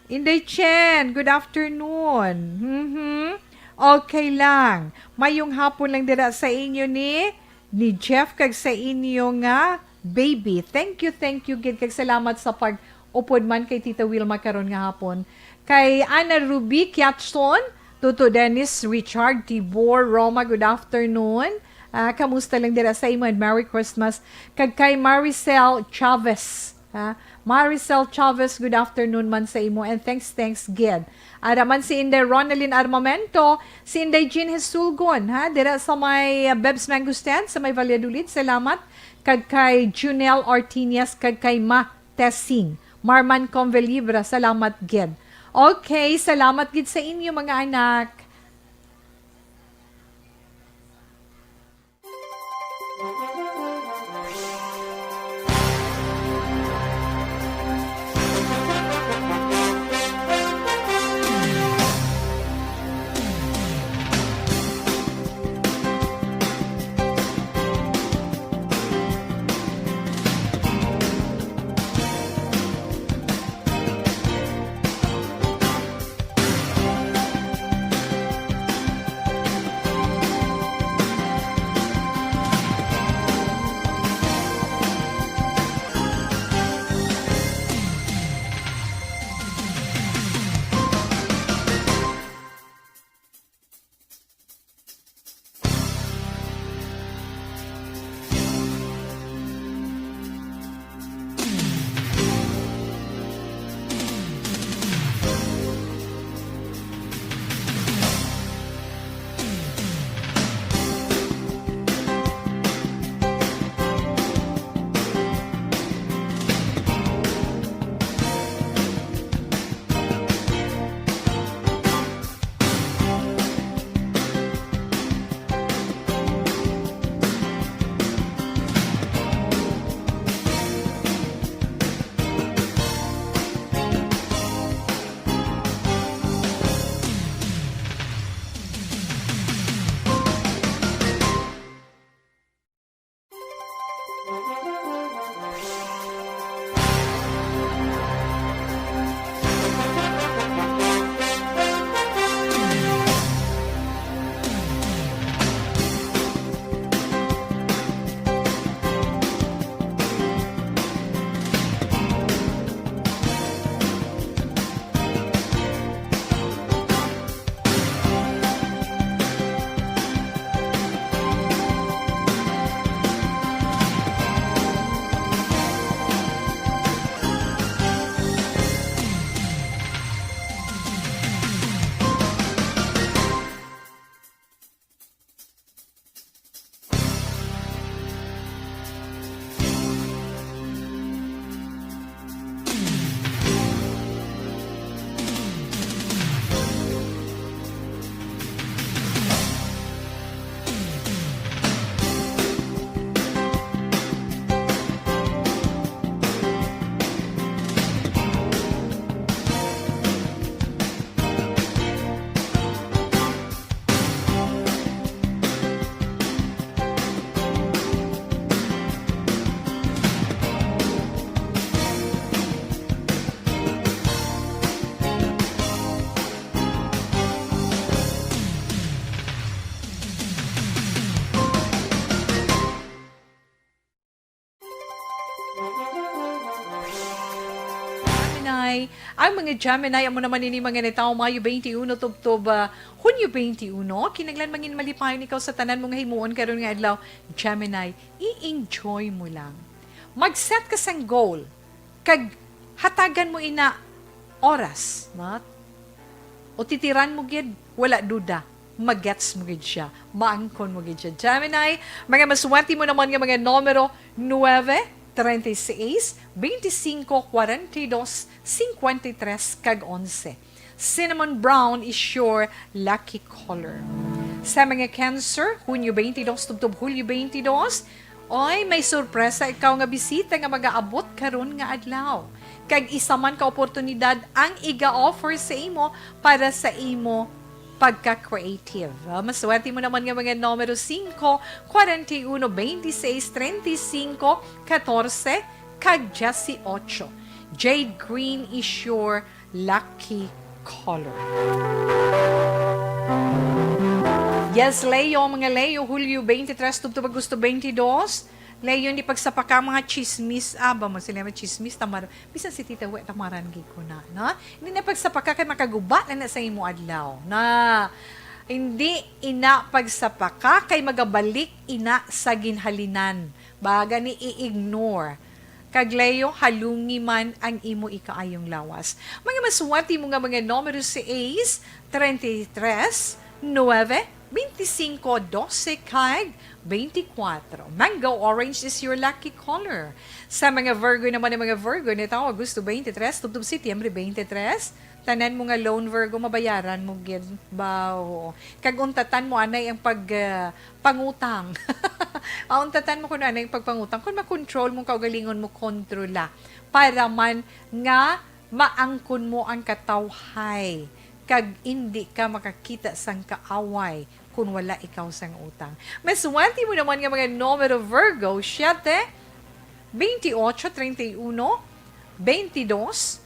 Inday Chen, good afternoon. Mhm. Okay lang. Mayong hapon lang dira sa inyo ni, ni Jeff kag sa inyo nga baby. Thank you, thank you gid kag salamat sa pag-upod man kay Tita Wilma karon nga hapon. Kay Ana Ruby Kiatson, Tuto Dennis, Richard, Tibor, Roma, good afternoon. Ah, kamusta lang dira sa imo and Merry Christmas. Kag kay Maricel Chavez, ha? Maricel Chavez, good afternoon man sa imo and thanks, thanks gid. Ara man si Inday Ronaldin Armamento, si Inday Jean Hisulgon, ha? Dira sa may, uh, Beb's Mango Stand, sa may Valladolid, salamat. Kag kay Junel Ortiñez, kag kay Ma Tessing. Marman Convelibra, salamat gid. Okay, salamat gid sa inyo, mga anak. Gemini. Ang mga Gemini, amo naman ini mga natawo Mayo twenty-one tubtob, ah, Hunyo twenty-one. Kinahanglan mangin malipayon ikaw sa tanan mo nga himuon karon nga adlaw. Gemini, i-enjoy mo lang. Mag-set ka sang goal. Kag hatagan mo ina oras, no? O titiran mo gid, wala duda. Magets mo gid siya. Maangkon mo gid siya. Gemini, mga maswerte mo naman nga mga numero nuebe, treinta y seis, veinticinco, cuarenta y dos, cincuenta y tres, kag onse. Cinnamon brown is your lucky color. Sa mga Cancer, Hunyo twenty-two tubtob Hulyo twenty-two, oy, may sorpresa ikaw nga bisita nga magaabot karon nga adlaw. Kag isa man ka oportunidad ang iga-offer sa imo para sa imo pagka-creative. Ah, maswerte mo naman nga mga numero singko, kwarenta y uno, bente seis, treinta y cinco, katorse, kag diyesyocho. Jade green is your lucky color. Yes, Leo, mga Leo, Hulyo twenty-three tubtob Agosto twenty-two. Leo, hindi pagsapaka ang mga chismis. Ah, ba mo sila mga chismis? Tamar, bisan si Tita We, tamaran gid ko na, no? Hindi na pagsapaka kay makaguba na na sa imo adlaw. Na, hindi ina pagsapaka kay magabalik ina sa ginhalinan. Baga ni i-ignore. Kag Leo, halungi man ang imo ikaayong lawas. Mga maswerte mo nga mga numero seis, treinta y tres, nueve, veinticinco, doce, kag veinticuatro. Mango orange is your lucky color. Sa mga Virgo naman, ang mga Virgo nito, Agosto twenty-three, tubtob Setyembre twenty-three, tanan mo nga loan, Virgo, mabayaran mo gid. Ba, oo. Kag untatan mo anay ang pag, ah, pangutang. Ah, untatan mo kuno anay ang pagpangutang. Kung makontrol mo, kaugalingon mo kontrola. Para man nga maangkon mo ang katawhay. Kag indi ka makakita sang kaaway kung wala ikaw sang utang. Maswerte mo naman nga mga numero, Virgo, siete, veintiocho, treinta y uno, veintidós,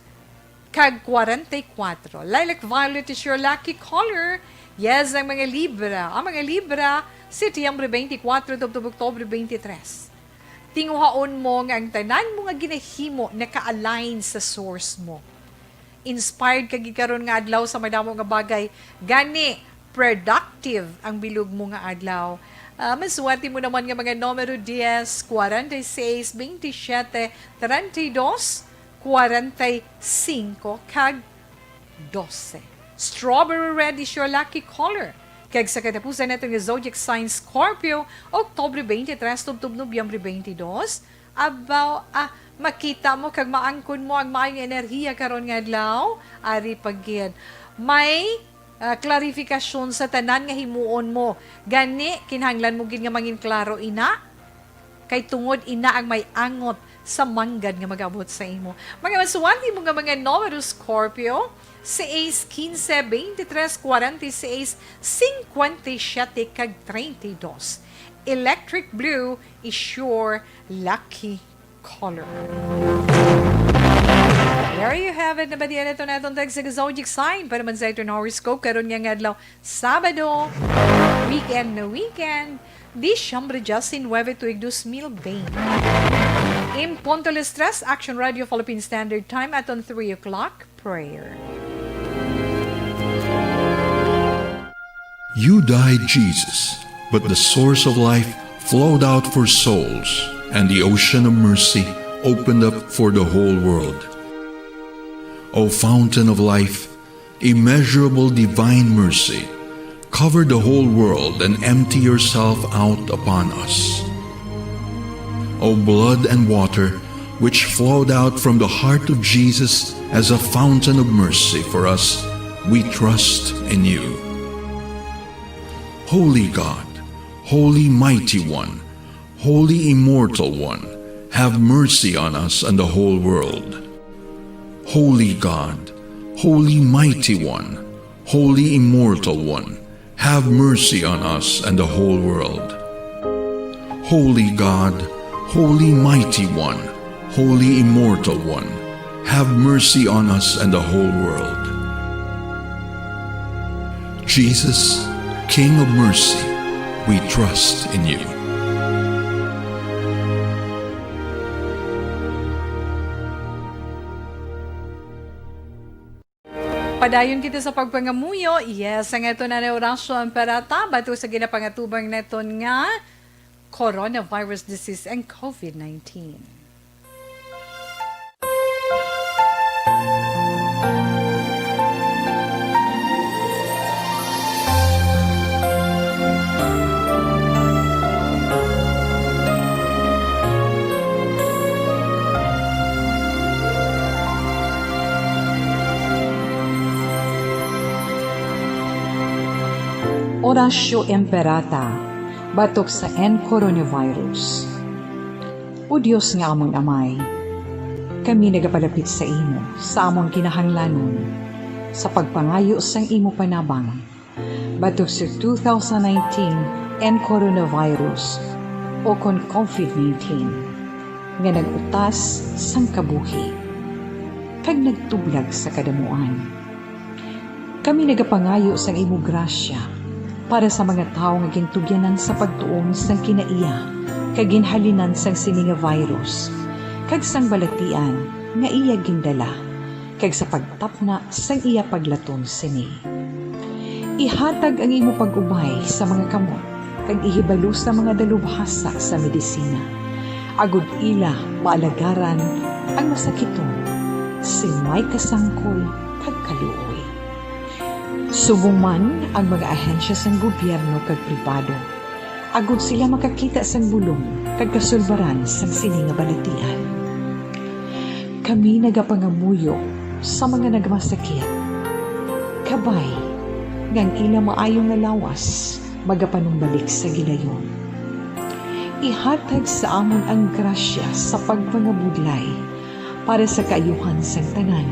kag kwarenta y kuwatro. Lilac violet is your lucky color. Yes, ang mga Libra. Ang mga Libra, Setyembre twenty-four tubtob Oktubre twenty-three. Tinguhaon mo nga ang tanan mo nga ginahimo naka-align sa source mo. Inspired ka gid karon nga adlaw sa madamo nga bagay. Gani, productive ang bilog mo nga adlaw. Ah, maswerte mo naman nga mga numero dies, kwarenta y seis, veintisiete, treinta y dos, kwarenta y cinco, kag dose. Strawberry red is your lucky color. Kag sa katapusan nato nga zodiac sign, Scorpio, Oktubre twenty-three tubtob Nobyembre twenty-dos, abaw, ah, makita mo kag maangkon mo ang maayong enerhiya karon nga adlaw. Ari pa gid. May, ah, klarifikasyon sa tanan nga himuon mo. Gani, kinahanglan mo gid nga mangin klaro ina. Kay tungod ina ang may angot sa manggad nga mag-abot sa imo. Mga maswerte mo nga mga numero, Scorpio, seis, quince, veintitrés, cuarenta y seis, cincuenta y siete, kag treinta y dos. Electric blue is your lucky color. There you have it. Nabatian nato na atong tag sa zodiac sign para man sa iton horoscope karon nga nga adlaw, Sabado, weekend na weekend, Disyembre diyesinuebe, tuig dos mil bente. In punto las tres, Action Radio Philippine Standard Time, aton three o'clock prayer. You died, Jesus, but the source of life flowed out for souls, and the ocean of mercy opened up for the whole world. O fountain of life, immeasurable divine mercy, cover the whole world and empty yourself out upon us. O blood and water, which flowed out from the heart of Jesus as a fountain of mercy for us, we trust in you. Holy God, Holy Mighty One, Holy Immortal One, have mercy on us and the whole world. Holy God, Holy Mighty One, Holy Immortal One, have mercy on us and the whole world. Holy God, Holy Mighty One, Holy Immortal One, have mercy on us and the whole world. Jesus, King of mercy, we trust in you. Padayon kita sa pagpangamuyo. Yes, ang ato na nga orasyon para ta bato sa ginapangatubang naton nga coronavirus disease and COVID nineteen. Oratio Imperata batok sa N coronavirus. O Dios nga amon Amay, kami nagapalapit sa imo sa amon kinahanglanon sa pagpangayo sang imo panabang batok sa two thousand nineteen N coronavirus, o kon COVID nineteen, nga nag-utas sang kabuhi kag nagtublag sa kadamuan. Kami nagapangayo sang imo grasya para sa mga tawo nga gintugyanan sa pagtuon sang kinaiya kag ginhalinan sang sini nga virus, kag sang balatian nga iya gindala, kag sa pagtapna sang iya paglaton sini. Ihatag ang imo pag-ubay sa mga kamot, kag ihibalo sa mga dalubhasa sa medisina, agod ila maalagaran ang masakiton sing may kasangkol kag kaluoy. Subong man ang mga ahensya sang gobyerno kag pribado, agod sila makakita sang bulong kag kasulbaran sang sini nga balatian. Kami nagapangamuyo sa mga nagmasakit, kabay nga ang ila maayo nga lawas magapanumbalik sa gilayon. Ihatag sa amon ang grasya sa pagpangabudlay para sa kaayuhan sang tanan,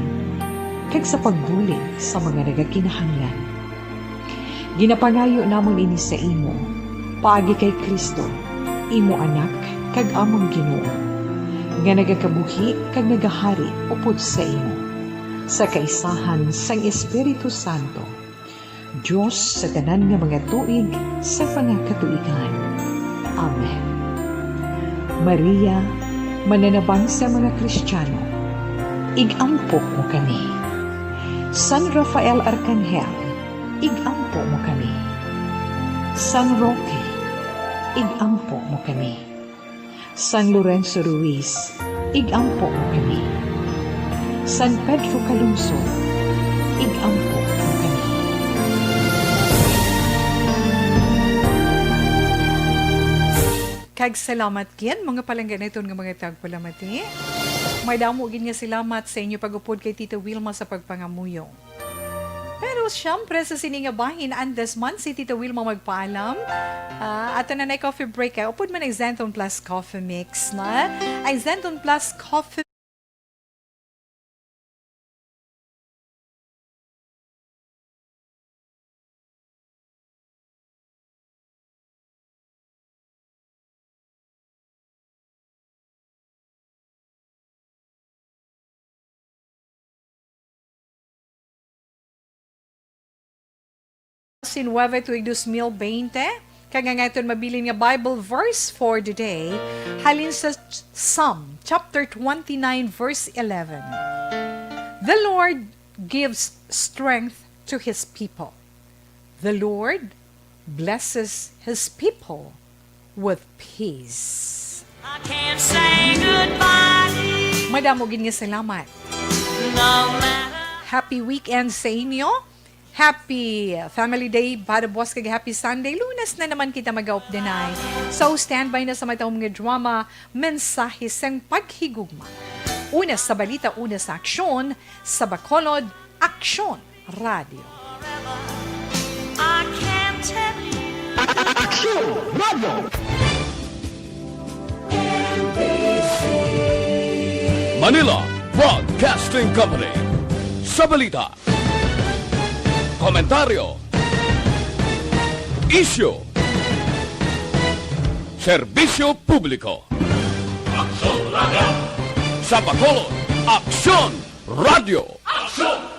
kag sa pagbulig sa mga nagakinahanglan. Ginapangayo namon ini sa imo, paagi kay Cristo, imo Anak kag amon Ginoo, nga nagakabuhi kag nagahari upod sa imo, sa kaisahan sang Espiritu Santo, Dios sa tanan nga mga tuig sa mga katuigan. Amen. Maria, mananabang sa mga Kristiyano, ig-ampo mo kami. San Rafael Arkanghel, ig-ampo mo kami. San Roque, ig-ampo mo kami. San Lorenzo Ruiz, ig-ampo mo kami. San Pedro Calungsod, ig-ampo mo kami. Kag salamat gid, mga palangga naton nga mga tagpalamati. Madamo gid nga salamat sa inyo pag-upod kay Tita Wilma sa pagpangamuyo. Pero siyempre, sa sini nga bahin, andas man si Tita Wilma magpaalam. Ah, ato na na coffee break, kay upod man ang Xanthone Plus Coffee Mix na. Ang Xanthone Plus Coffee Diecinueve tuig dos mil veinte, kag ang aton mabilin nga Bible verse for the day, halin sa Psalm chapter twenty-nine, verse eleven. The Lord gives strength to his people. The Lord blesses his people with peace. I can't say goodbye. Madamo gid nga salamat. No matter. Happy weekend sa inyo. Happy Family Day, Barabos, kag Happy Sunday. Lunes na naman kita mag-aupdanay. So, standby na sa matawom nga drama, Mensahe sang Paghigugma. Una sa balita, una sa aksyon, sa Bacolod, Aksyon Radio. I can't tell you. Aksyon Radio. Manila Broadcasting Company. Sa balita, komentaryo, isyu, serbisyo publiko. Aksyon Radio. Sa Bacolod, Aksyon Radio. Aksyon!